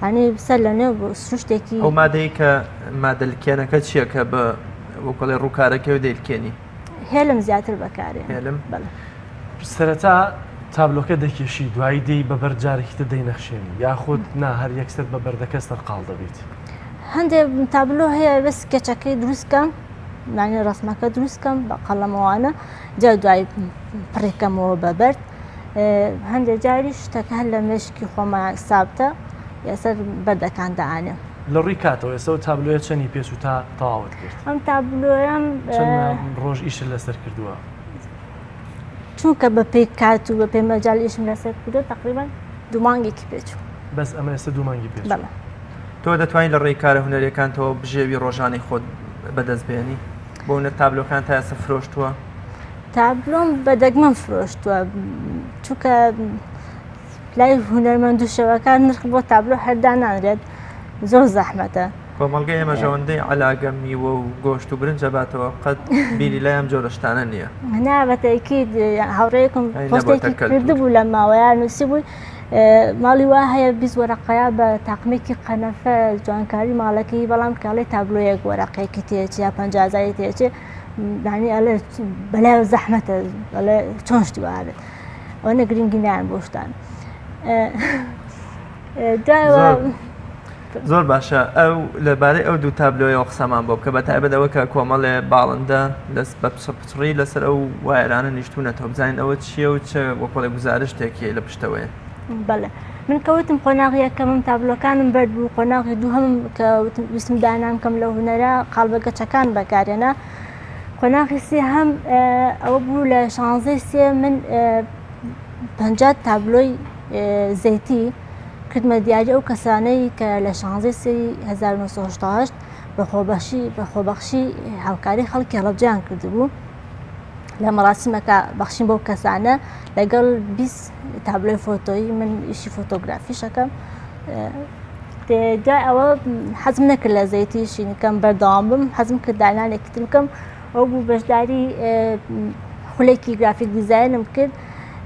ینی سەر لە نێو سروشتێکی ئەو مادەی کە مادەلکێنەکە چییە کە بە وەکڵێ ڕووکارەکەی و دەیلکێنی هێلم زیاتر بەکارێ هێلم بەڵێ. سەرەتا تابلۆکە دەکێشی دوایی دێی بە بەرد جارێکی تر دەینەخشێنی یاخود نا هەر یەکسەر بە بەردەکە سەرقاڵ دەبیت؟ هەندێ تابلۆ هەیە بەس کێچەکەی دروست کەم یانی ڕەسمەکە دروست کەم بە قەڵەمەوانە جا دوای پڕی کەمەوە بە بەرد هەندێ جاریش شتەکە هەر لە مێشکی خۆما سابتە لەسەر بەردەکان دائەنێم. لە ڕووی کاتەوە ئێستا ئەو تابلۆیە چەنی پێچوو تا تەواوت کرد؟ ئەم تابلۆیەم چەند ڕۆژ ئیشت لەسەر کردووە؟ چونکە بە پێی کات و بە پێی مەجال ئیشم لەسەر کردووە تەقریبەن دوو مانگێکی پێچوو. بەس ئەمە ئێستا دوو مانگی پێچوو؟ بەڵێ. تۆ دەتوانی لە ڕێی کارە هونەریەکانتەوە بژێوی ڕۆژانەی خۆت بەدەست بێنی؟ بۆ منە تابلۆکان تا ئێستا فرۆشتووە؟ تابلۆم بە دەگمەن فرۆشتووە چونکە لای هونەرمەند و شێوەکار نرخ بۆ تابلۆ هەر دانانرێت زۆر زەحمەتە. کۆمەڵگەی ئێمەش ئەوەندەی عەلاگە میوە و گۆشت و برنج ئەباتەوە قەت بیری لای ئەم جۆرە شتانە نییە. نا بە تەئکید هاوڕێیەکم ئەی نەبۆتە پۆستێکی کەلتور. کردبوو لە ماوەیە نووسیبووی ماڵی وا هەیە 20 وەرەقەیە بە تاقمێکی قەنەفە جوانکاری ماڵەکەی بەڵام کاڵێ تابلۆیەک وەرەقەیەکی تێچێ یا 50 هەزاری تێچێ یعنی ئەڵێ بەلای زەحمەتە ئەڵێ چۆن شتی وا بێت ئەوەنە گرنگی نایەن بۆ شتان دوایەوە زۆر باشە ئەو لەبارەی ئەو دوو تابلۆیەوە قسەمان بۆ بکە بە تایبەت ئەوە کە کۆمەڵێ باڵندە لەس بە پچڕی لەسەر ئەو وایەرانە نیشتونەتەوە بزانین ئەوە چییە و چ وەکۆڵێ گوزارشتێکی لە پشتەوەیە. بەڵێ من کەوتم قۆناغی یەکەمم تابلۆکانم بەرد بوو قۆناغی دووهەمم کە ویستم دانان کەم لەو هونەرە قاڵبە گەچەکان بەکارێنا قۆناغی سێهەم ئەوە بوو لە شانزەی سێ من 50 تابلۆی زەیتی کردمە دیاری ئەو کەسانەی کە لە شانزەی سێی 1970 بە خۆبەخشی بە خۆبەخشی هاوکاری خەڵکی هەڵەبجەیان کردبوو لە مەراسیمەکە بەخشین بەو کەسانە لەگەڵ 20 تابلۆی فۆتۆیی من ئیشی فۆتۆگرافیشەکەم دوای ئەوە حەزم نەکرد لە زەیتی شینکەم بەردەوام بم حەزم کرد دانانێکی تر بکەم ئەو بوو بەشداری خولێکی گرافیک دیزاینم کرد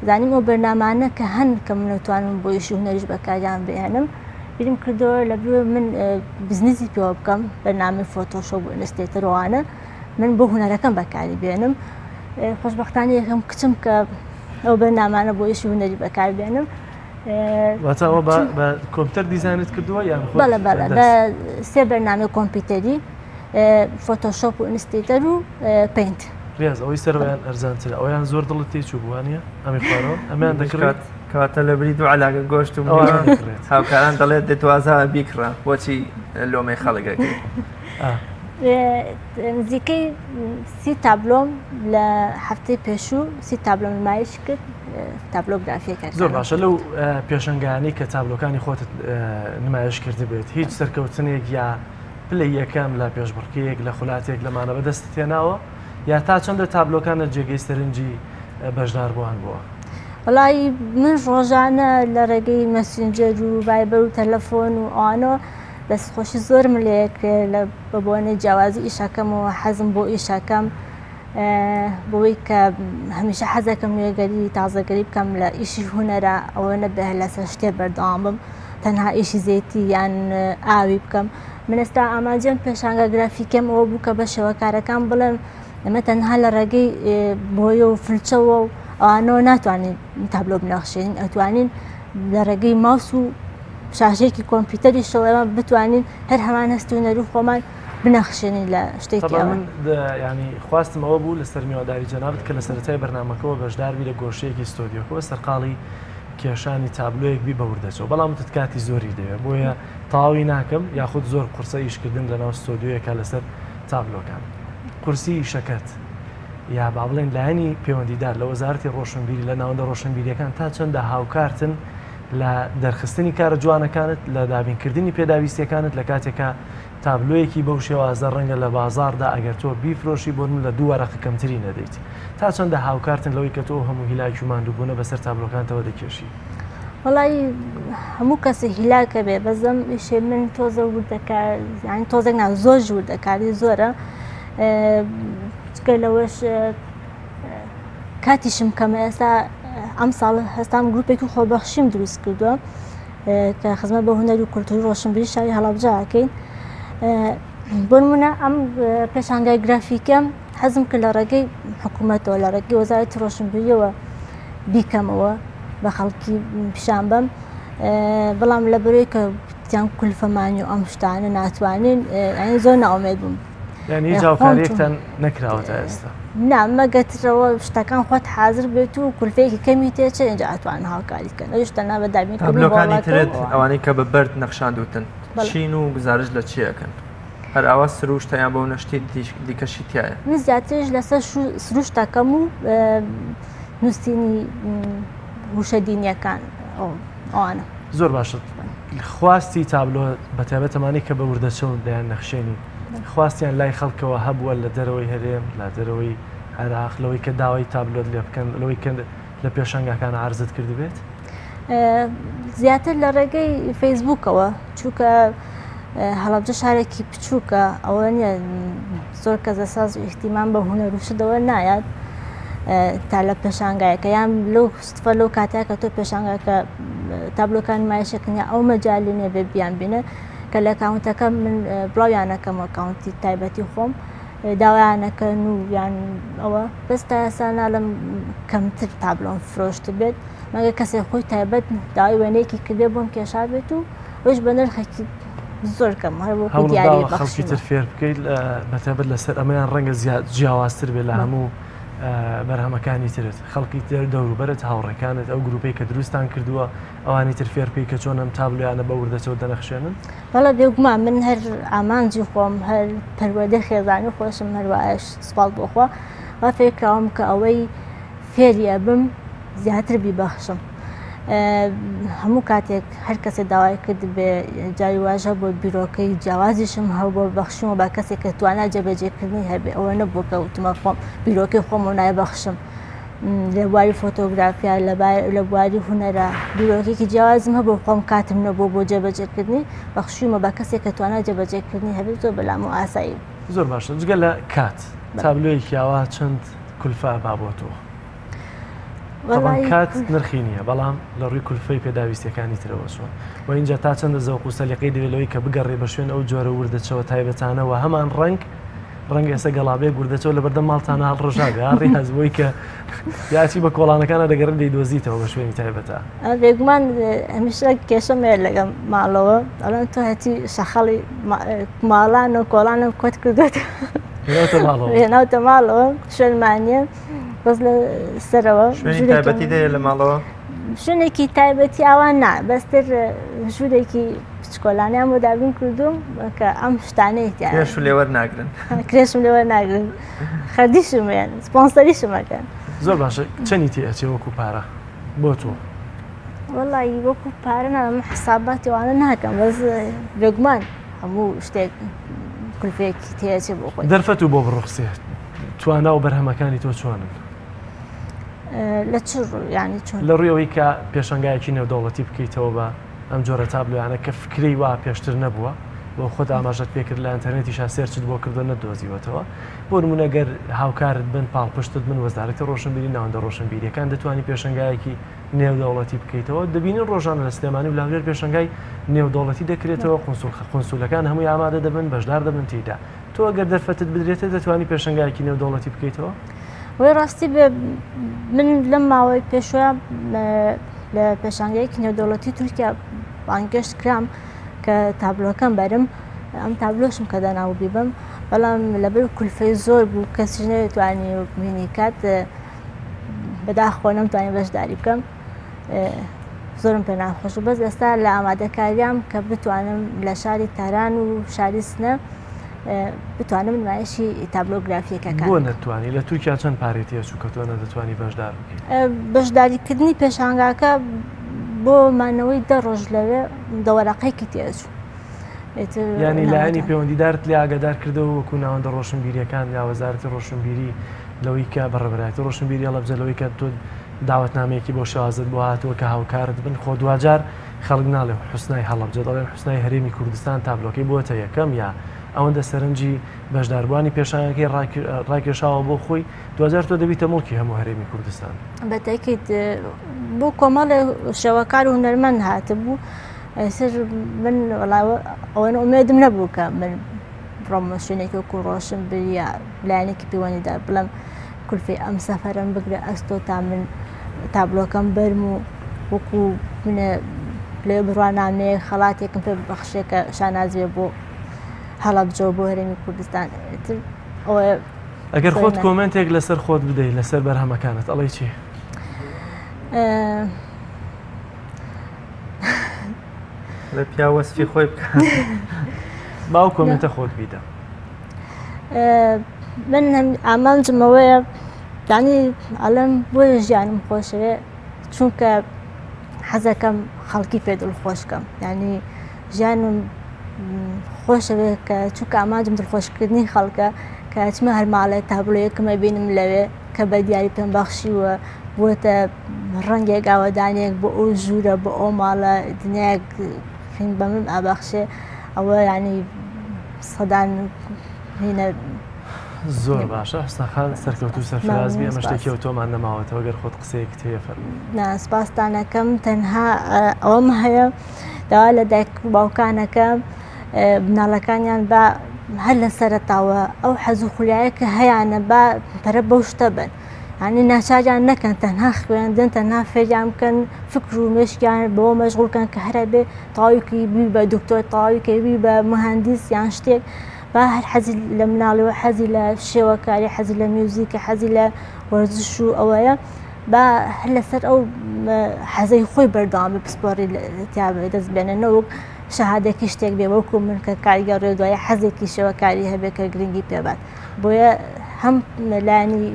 زانیم ئەو بەرنامانە کە هەن کە من توانم بۆ ئیشی هونەریش بەکاریان بهێنم بیرم کردەوە لە بێ من بزنزی پێوە بکەم بەرنامەی فۆتۆشۆپ و ئینستێتەر وانە من بۆ هونەرەکەم بەکاری بێنم خۆشببختانی یەکەم کچم کە ئەو بەرنامانە بۆ ئیشی هونەری بەکاربێنم واتە ئەوە بە کۆمپیوتەر دیزاینت کردووە یان خۆت بەڵێ بەڵێ بە بە دەست؟ سێ بەرنامەی کۆمپیوتەری فۆتۆشۆپ و ئینستێتەر و پەینت. ڕیاز ئەوەی سەرەوەیان ئەرزانترە ئەویان زۆر دڵت تێ چوو بوو وانیە ئەمی خوارەوە ئەمیان دەکڕیت؟ کات کەواتە لە بری دوو عەلاگە گۆشت و ئەوان میوە دەکڕێت. هاوکاران دەڵێت دەتوازا بیکڕە بۆچی لۆمەی خەڵک ئەکەی؟ نزیکەی سی تابلۆم لە هەفتەی پێشوو سی تابلۆم نمایش کرد تابلۆگرافیەکە زۆر باشە لەو پێشنگانی کە تابلۆکانی خۆتت نمایش کردبێت هیچ سەرکەوتنێک یا پلەی یەکەم لە پێشبڕکێیەک لە خولاتێک لەمانە بەدەستت هێناوە یا تا چەندە تابلۆکانت جێگەی سەرنجی بەشداربووان بووە؟ وەڵی من ڕۆژانە لە ڕێگەی مەسنجەر و ڤایبەر و تەلەفۆن و ئەوانەوە دەستخۆشی زۆرم لێ لە بە بۆنەی جیاوازی ئیشەکەمەوە حەزم بۆ ئیشەکەم بۆی کە هەمیشە حەزەکەم نوێگەری تازەگەری بکەم لە ئیشی هونەرە ئەوە نەبێ لەسەر شتێ بەردەوام بم تەنها ئیشی زەیتی یان ئاوی بکەم من ئێستا ئامانجم پێشانگا گرافیکەم ئەوە بوو کە بە شێوەکارەکان بڵێم ئێمە تەنها لە ڕێگەی بۆیە و فلچەوە و ئەوانەوە ناتوانین تابلۆ بنەخشێنین ئەتوانین لە ڕێگەی ماوس و شاشێکی کۆمپیوتەریشەوە ئێمە بتوانین هەر هەمان هەست و نەرو خۆمان بنەخشێنین لە شتێکی من ینی خواستم ئەوە بوو لەسەر میواداری جەنابت کە لە سەرەتای بەرنمەکەەوە بەشداربی لە گۆشەیەکی ستۆدیۆکەوە سەرقاڵی کێشانی تابلۆیەک بی بە وردەچەوە بەڵام وتت کاتی زۆری دەوێت بۆیە تەواوی ناکەم یاخود زۆر قورسە ئیشکردن لەناو ستۆدیۆیەکە لەسەر تابلۆکان قورسی ئیشەکەت یا با بڵێن لایەنی پەیوەندیدار لە وەزارەتی ڕۆشنبیری لە ناوەندە ڕۆشنبیریەکان تا چەندە هاوکارتن لە دەرخستنی کارە جوانەکانت لە دابینکردنی پێداویستیەکانت لە کاتێکا تابلۆیەکی بەو شێوازە ڕەنگە لە بازاڕدا ئەگەر تۆ بیفرۆشی بۆ من لە دوو وەرەقە کەمتری نەدەیت. تا چەندە هاوکارتن لەوەی کە تۆ ئەو هەموو هیلاکی و ماندووبوونە بەسەر تابلۆکانتەوە دەکێشی؟ وەڵایی هەموو کەسێ هیلاکە بێ بەس ئەم ئیشەی من تۆزە وردەکار یانی تۆزێک نا زۆر وردەکاری زۆرە جگە لەوەش کاتیشم کەمە ئێستا ئەم ساڵ هەستام گروپێکی خۆبەخشیم دروست کردووە کە خزمەت بە هونەر و کولتوری ڕۆشنبیری شاری هەڵەبجە ئەکەین بۆ نمونە ئەم پێشانگای گرافیکەم حەزم کرد لە ڕێگەی حکوومەتەوە لە ڕێگەی وەزارەتی ڕۆشنبیریەوە بیکەمەوە بە خەڵکی پیشان بەم بەڵام لە بەرەی کە تیان کولفەمانی و ئەم شتانە ناتوانین زۆر ناومێت بووم یانی هیچ هاوکاریەکتان نەکراوە تا ئێستا؟ نا مەگەترەوە شتەکان خۆت حازر بێت و کولفەیەکی کەمی تێچێ ئینجا ئەتوانن هاوکاری بکەن ئەویش تەنها بە دابینکردنی تابلۆکانی هۆڵەکە ترت و ئەوانەی کە بە بەرد نەخشاندووتن بەڵێ. چین و گوزارشت لە چی ئەکەن؟ هەر ئاوا سروشتە یان بەو نەشتی دیکەشی تیایە؟ من زیاتریش لەسەر سروشت ئەکەم و نووسینی وشە دینیەکان ئەوانە. زۆر باشە خواستی تابلۆ بەتایبەت ئەمانەی کە بە وردەچەون دەیان نەخشێنی خواستیان لای خەڵکەوە هەبووە لە دەرەوەی هەرێم لە دەرەوەی عێراق لەوەی کە داوای تابلۆت لێ بکەن لەوەی کە لە پێشانگاکان عرزت کردبێت؟ زیاتر لە ڕێگەی فەیسبوکەوە چونکە هەڵەبجە شارێکی بچووکە ئەوە نییە زۆر کەس لە ساز و ئیهتیمام بە هونەر و شتەوە نایات تا لە پێشانگایەکە یان لەو ستفە لەو کاتە کە تۆ پێشانگاکە تابلۆکان نمایشەکەن یا ئەو مەجالی نییە بێ بیان بینە کە لە کاونتەکە من بڵاویانەکەم ئەکاونتی تایبەتی خۆم داوایانەکەن و یان ئەوە بەس تا ئێستا ناڵم کەمتر تابلۆم فرۆشت بێت مەگە کەسێک خۆی تایبەت داوای وێنەیەکی کردێ بۆم کێشا بێت و ئەویش بە نرخێکی زۆر کەم هەر وەکو دیاری هەوڵداوە خەڵکی بەخشیمە. تر فێر بکەیت بەتایبەت لەسەر ئەمەیان ڕەنگە زیاد جیاوازتر بێت لە هەموو بەرهەمەکانی ترت خەڵکی تر دەوروبەرت هاوڕێکانت ئەو گروپەی کە دروستان کردووە ئەوانی تر فێر بکەیت کە چۆن ئەم تابلۆیانە بە وردەچەوە دەنەخشێنن؟ بەڵێ بێگومان من هەر ئامانجی خۆم هەر پەروەردەی خێزانی خۆشم هەروایش سوپاس بۆ خوا وا فێرکراوم کە ئەوەی فێری ئەبم زیاتر بیبەخشم هەموو کاتێک هەر کەسێ داوای کرد بێ جاری واش هەبوو بیرۆکەی جیاوازیشم هەبوو بەخشیمەوە بە کەسێک کە توانا جێبەجێکردنی هەبێ ئەوە نەبوو کە وتمە خۆم بیرۆکەی خۆم و نایبەخشم لە بواری فۆتۆگرافیا لە بواری هونەرە بیرۆکێکی جیاوازم هەبوو خۆم کاتم نەبوو بۆ جێبەجێکردنی بەخشیمە بە کەسێک کە توانا جێبەجێکردنی هەبێت زۆر بەلام و ئاسایی زۆر باشە جگە لە کات تابلۆیەکی ئاوا چەند کولفە ئەبا بۆ تۆ؟ تەبعەن کات نرخی نییە بەڵام لە ڕووی کولفەی پێداویستیەکانی ترەوە چۆن و اینجا تا چەندە زەوق و سەلیقەی دەوێت لەوەی کە بگەڕێ بە شوێن ئەو جۆرە وردەچەوە تایبەتانە و هەمان ڕەنگ ڕەنگە ئێستا گەڵابەیەک وردەچەوە لەبەردەم ماڵتانە هەڵڕژابێ ها ڕیاز بۆی کە یاچی بە کۆڵانەکانە دەگەڕێن دەیدۆزیتەوە بە شوێنی تایبەتە بێگومان هەمیشە کێشەم هەیە لەگەڵ ماڵەوە ئەڵێن تۆ هەچی شەخەڵی ماڵان و کۆڵانم کۆت کردوێت هێناوتە ماڵەوە شوێنمان نییە بەس لە سەرەوە شوێنی تایبەتی دەیە لە ماڵەوە شوێنێکی تایبەتی ئاوان نا بەستر ژوورێکی بچکۆلانیان بۆ دابین کردوم کە ئەم شتانەی تیا کرێش لێوەر ناگرن کرێشم لێوەر ناگرن خەردیشم یان سپۆنسەریشم ئەکەن زۆر باشە چەنی تێ ئەچێ وەکو پارە بۆ تۆ وەڵی وەکو پارە ناڵم حساباتی وانە ناکەم بەس بێگومان هەموو شتێک کولفەیەکی تێچێ بۆ خۆی دەرفەت و بۆ بڕوخسێ توانا و بەرهەمەکانی تۆ چۆنن؟ لە چ ڕوو یانی چۆن؟ لە ڕووی ئەوەی کە پێشەنگایەکی نێودەوڵەتی بکەیتەوە بە ئەم جۆرە تابلۆیانە کە فکرەی وا پێشتر نەبووە. بۆ خۆت ئاماژەت پێکرد لە ئەنتەرنێتیشا search ت بۆ کردووە نەتدۆزیوەتەوە. بۆ نموونە گەر هاوکارت بن، پاڵپشتت بن، وەزارەتی ڕۆشنبیری، ناوەندە ڕۆشنبیرییەکان دەتوانی پێشەنگایەکی نێودەوڵەتی بکەیتەوە. دەبینین ڕۆژانە لە سلێمانی و لە هەولێر پێشەنگای نێودەوڵەتی دەکرێتەوە، قونسولەکان هەمووی ئامادە دەبن، بەشدار دەبن تێیدا. تۆ ئەگەر دەرفەتت بدرێتێ دەتوانی پێشەنگایەکی نێودەوڵەتی بکەیتەوە؟ وەی ڕاستی بێ من لەم ماوەی پێشوە لە پێشانگایەکی نێودەوڵەتی تورکیا بانگێشت کرام کە تابلۆکەم بەرم ئەم تابلۆشم کە دەناو بیبم بەڵام لەبەر کولفەی زۆر بوو کەسیش نەیتوانی بینی کات بەداخەوە نەمتوانی بەشداری بکەم زۆرم پێ ناخۆش بەس ئێستا لە ئامادەکاریام کە بتوانم لە شاری تاران و شاری سنە بتوانم نمایشی تابلۆگرافیەکەکان بۆ نەتوانی لە تورکیا چەند پارەی تێچوو کە تۆ نەدەتوانی بەشدار بکەیت؟ بەشداریکردنی پێشانگاکە بۆ مانەوەی دە ڕۆژ لەوێ دەوەرەقەیەکی تێچوو. یانی لایەنی پەیوەندیدارت لێ ئاگادار کردەوە وەکو ناوەندە ڕۆشنبیریەکان یا وەزارەتی ڕۆشنبیری لەوەی کە بەڕێوەبەرایەتی ڕۆشنبیری هەڵەبجە لەوەی کە تۆ داوەتنامەیەکی بۆ شێوازت بۆ هاتووە کە هاوکارت بن خۆ دواجار خەڵک ناڵێ حوسنای هەڵەبجە دەڵێن حوسنای هەرێمی کوردستان تابلۆکەی بووەتە یەکەم یا ئەوەندە سەرنجی بەشداربووانی پێشانگەکەی ڕاکێشاوە بۆ خۆی دواجار تۆ دەبیتە موڵکی هەموو هەرێمی کوردستان. بە تەئکید بۆ کۆمەڵێ شێوەکار و هونەرمەند هاتبوو ئێسر من وەڵا ئەوەنە ئومێدم نەبوو کە من بڕۆمە شوێنێکی وەکو ڕۆشنبیر یا لایەنێکی پەیوەندیدار بڵێم کولفەی ئەم سەفەرەم بگرە ئەستۆ تا من تابلۆکەم بەرم و وەکو منە لێ بڕوانامەیەک خەڵاتێکم پێ ببەخشێ کە شانازی بێ بۆ هەڵەبجە و بۆ هەرێمی کوردستان ئیتر ئەوە ئەگەر خۆت کۆمێنتێک لەسەر خۆت بدەیت لەسەر بەرهەمەکانت ئەڵێی چی؟ لە پیا وەسفی خۆی بکە باو کۆمێنتە خۆت بیدە. من ئامانجم ئەوەیە یانی ئەڵێم بۆیە ژیانم خۆشەوێ چونکە حەزەکەم خەڵکی پێ دڵخۆشکەم یعنی ژیانم خۆشەوێ کە چونکە ئامانجم دڵخۆشکردنی خەڵکە کە ئەچمە هەر ماڵێ تابلۆیەکم ئەبینم لەوێ کە بە دیاری پێم بەخشیوە بووەتە ڕەنگێک ئاوەدانێک بۆ ئەو ژوورە بۆ ئەو ماڵە دنیایەک خین بە من ئابەخشێ ئەوە ینی سەدان هینە زۆر باشە حسنا خان سەرکەوتوو سەرفراز بی ئەمە شتێکی ئەوتۆمان نەماوەتەوە گەر خۆت قسەیەکت هەیە فەرموو. نا سپاستانەکەم تەنها ئەوەم هەیە داوا لە دایک و باوکانەکەم مناڵەکانیان با هەر لە سەرەتاوە ئەو حەز و خولیایە کە هەیانە با پەرە بەو شتە بن یعنی ناچاریان نەکەن تەنها خوێندن تەنها فێریان بکەن فکر و مێشکیان بەوە مەشغوڵ کەن کە هەرە بێ تەواوی بی بە دکتۆر تەواوی کە بی بە مهندس یان شتێک با هەر حەزی لە مناڵیەوە حەزی لە شێوەکاری حەزی لە میوزیکە حەزی لە وەرزش و ئەوەیە با هەر لەسەر ئەو حەزەی خۆی بەردەوام بێ پسپۆڕی تیا دەست بێنە نەوەک شەهادەکی شتێک بێ وەکو من کە کارگێڕی و دوایی حەزێکی شێوەکاری هەبێ کە گرنگی پێبات بۆیە هەم لایەنی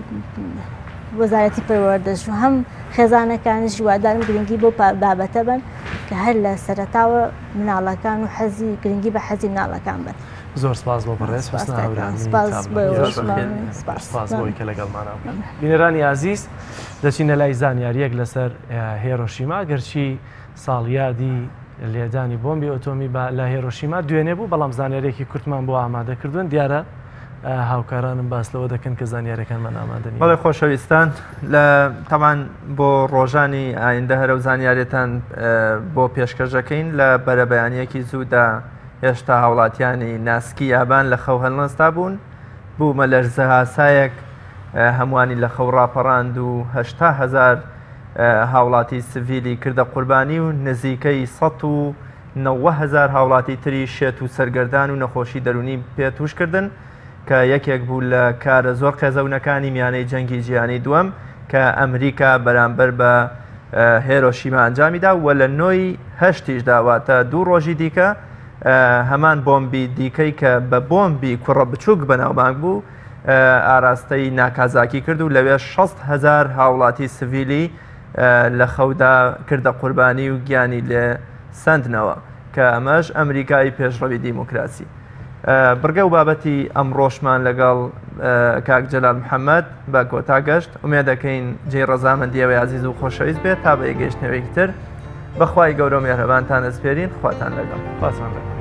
وەزارەتی پەروەردەش و هەم خێزانەکانیش هیوادارم گرنگی بۆ بابەتە بن کە هەر لە سەرەتاوە مناڵەکان و حەزی گرنگی بە حەزی مناڵەکان بن. زۆر سپاس بۆ بەڕێز حوسنا هەورامی سپاس بۆی کە لەگەڵمانە بووی. بینەرانی ئازیز دەچینە لای زانیاریەک لەسەر هێرۆشیما گەرچی ساڵیادی لێدانی بۆمبی ئۆتۆمی بە لە هێرۆشیما دوێنێ بوو بەڵام زانیاریەکی کورتمان بۆ ئامادە کردوون دیارە هاوکارانم باس لەوە دەکەن کە زانیاریەکانمان ئامادە نین. بەڵێ خۆشەویستان لە تەمان بۆ ڕۆژانی ئایندە هەرە و زانیاریتان بۆ پێشکەش دەکەین لە بەرەبەیانیەکی زوودا هێشتا هاوڵاتیانی ناسکی یابان لە خەو هەڵنەستا بوون بوومە لەرزەهاسایەک هەمووانی لە خەو ڕاپەڕاند و 80 هزار هاوڵاتی سڤیلی کردە قوربانی و نزیکەی 190 هزار هاوڵاتی تری شێت و سەرگەردان و نەخۆشی دەروونی پێ تووش کردن کە یەکێک بوو لە کارە زۆر قێزەونەکانی میانەی جەنگی جیهانی دووەم کە ئەمریکا بەرامبەر بە هێرۆشیما ئەنجامیدا و لە نۆی هەشتیشدا واتە دوو ڕۆژی دیکە هەمان بۆمبی دیکەی کە بە بۆمبی کوڕە بچووک بەناوبانگ بوو ئاراستەی ناکازاکی کرد و لەوێ 6 هزار هاوڵاتی سڤیلی لە خەودا کردە قوربانی و گیانی لێ سەندنەوە کە ئەمەش ئەمریکای پێشڕەوی دیموکراسی. بڕگە و بابەتی ئەمڕۆشمان لەگەڵ کاک جەلال محەممەد بە کۆتا گەشت ئومێدەکەین جێی ڕەزامەندی ئەوەی ئازیز و خۆشەویست بێت تا بە یەکگەیشتنەوەیەکی تر بەخوای گەورە و مێهرەبانتان ئەسپێرین خواتان لەگەڵ. خواتان لەگەڵ.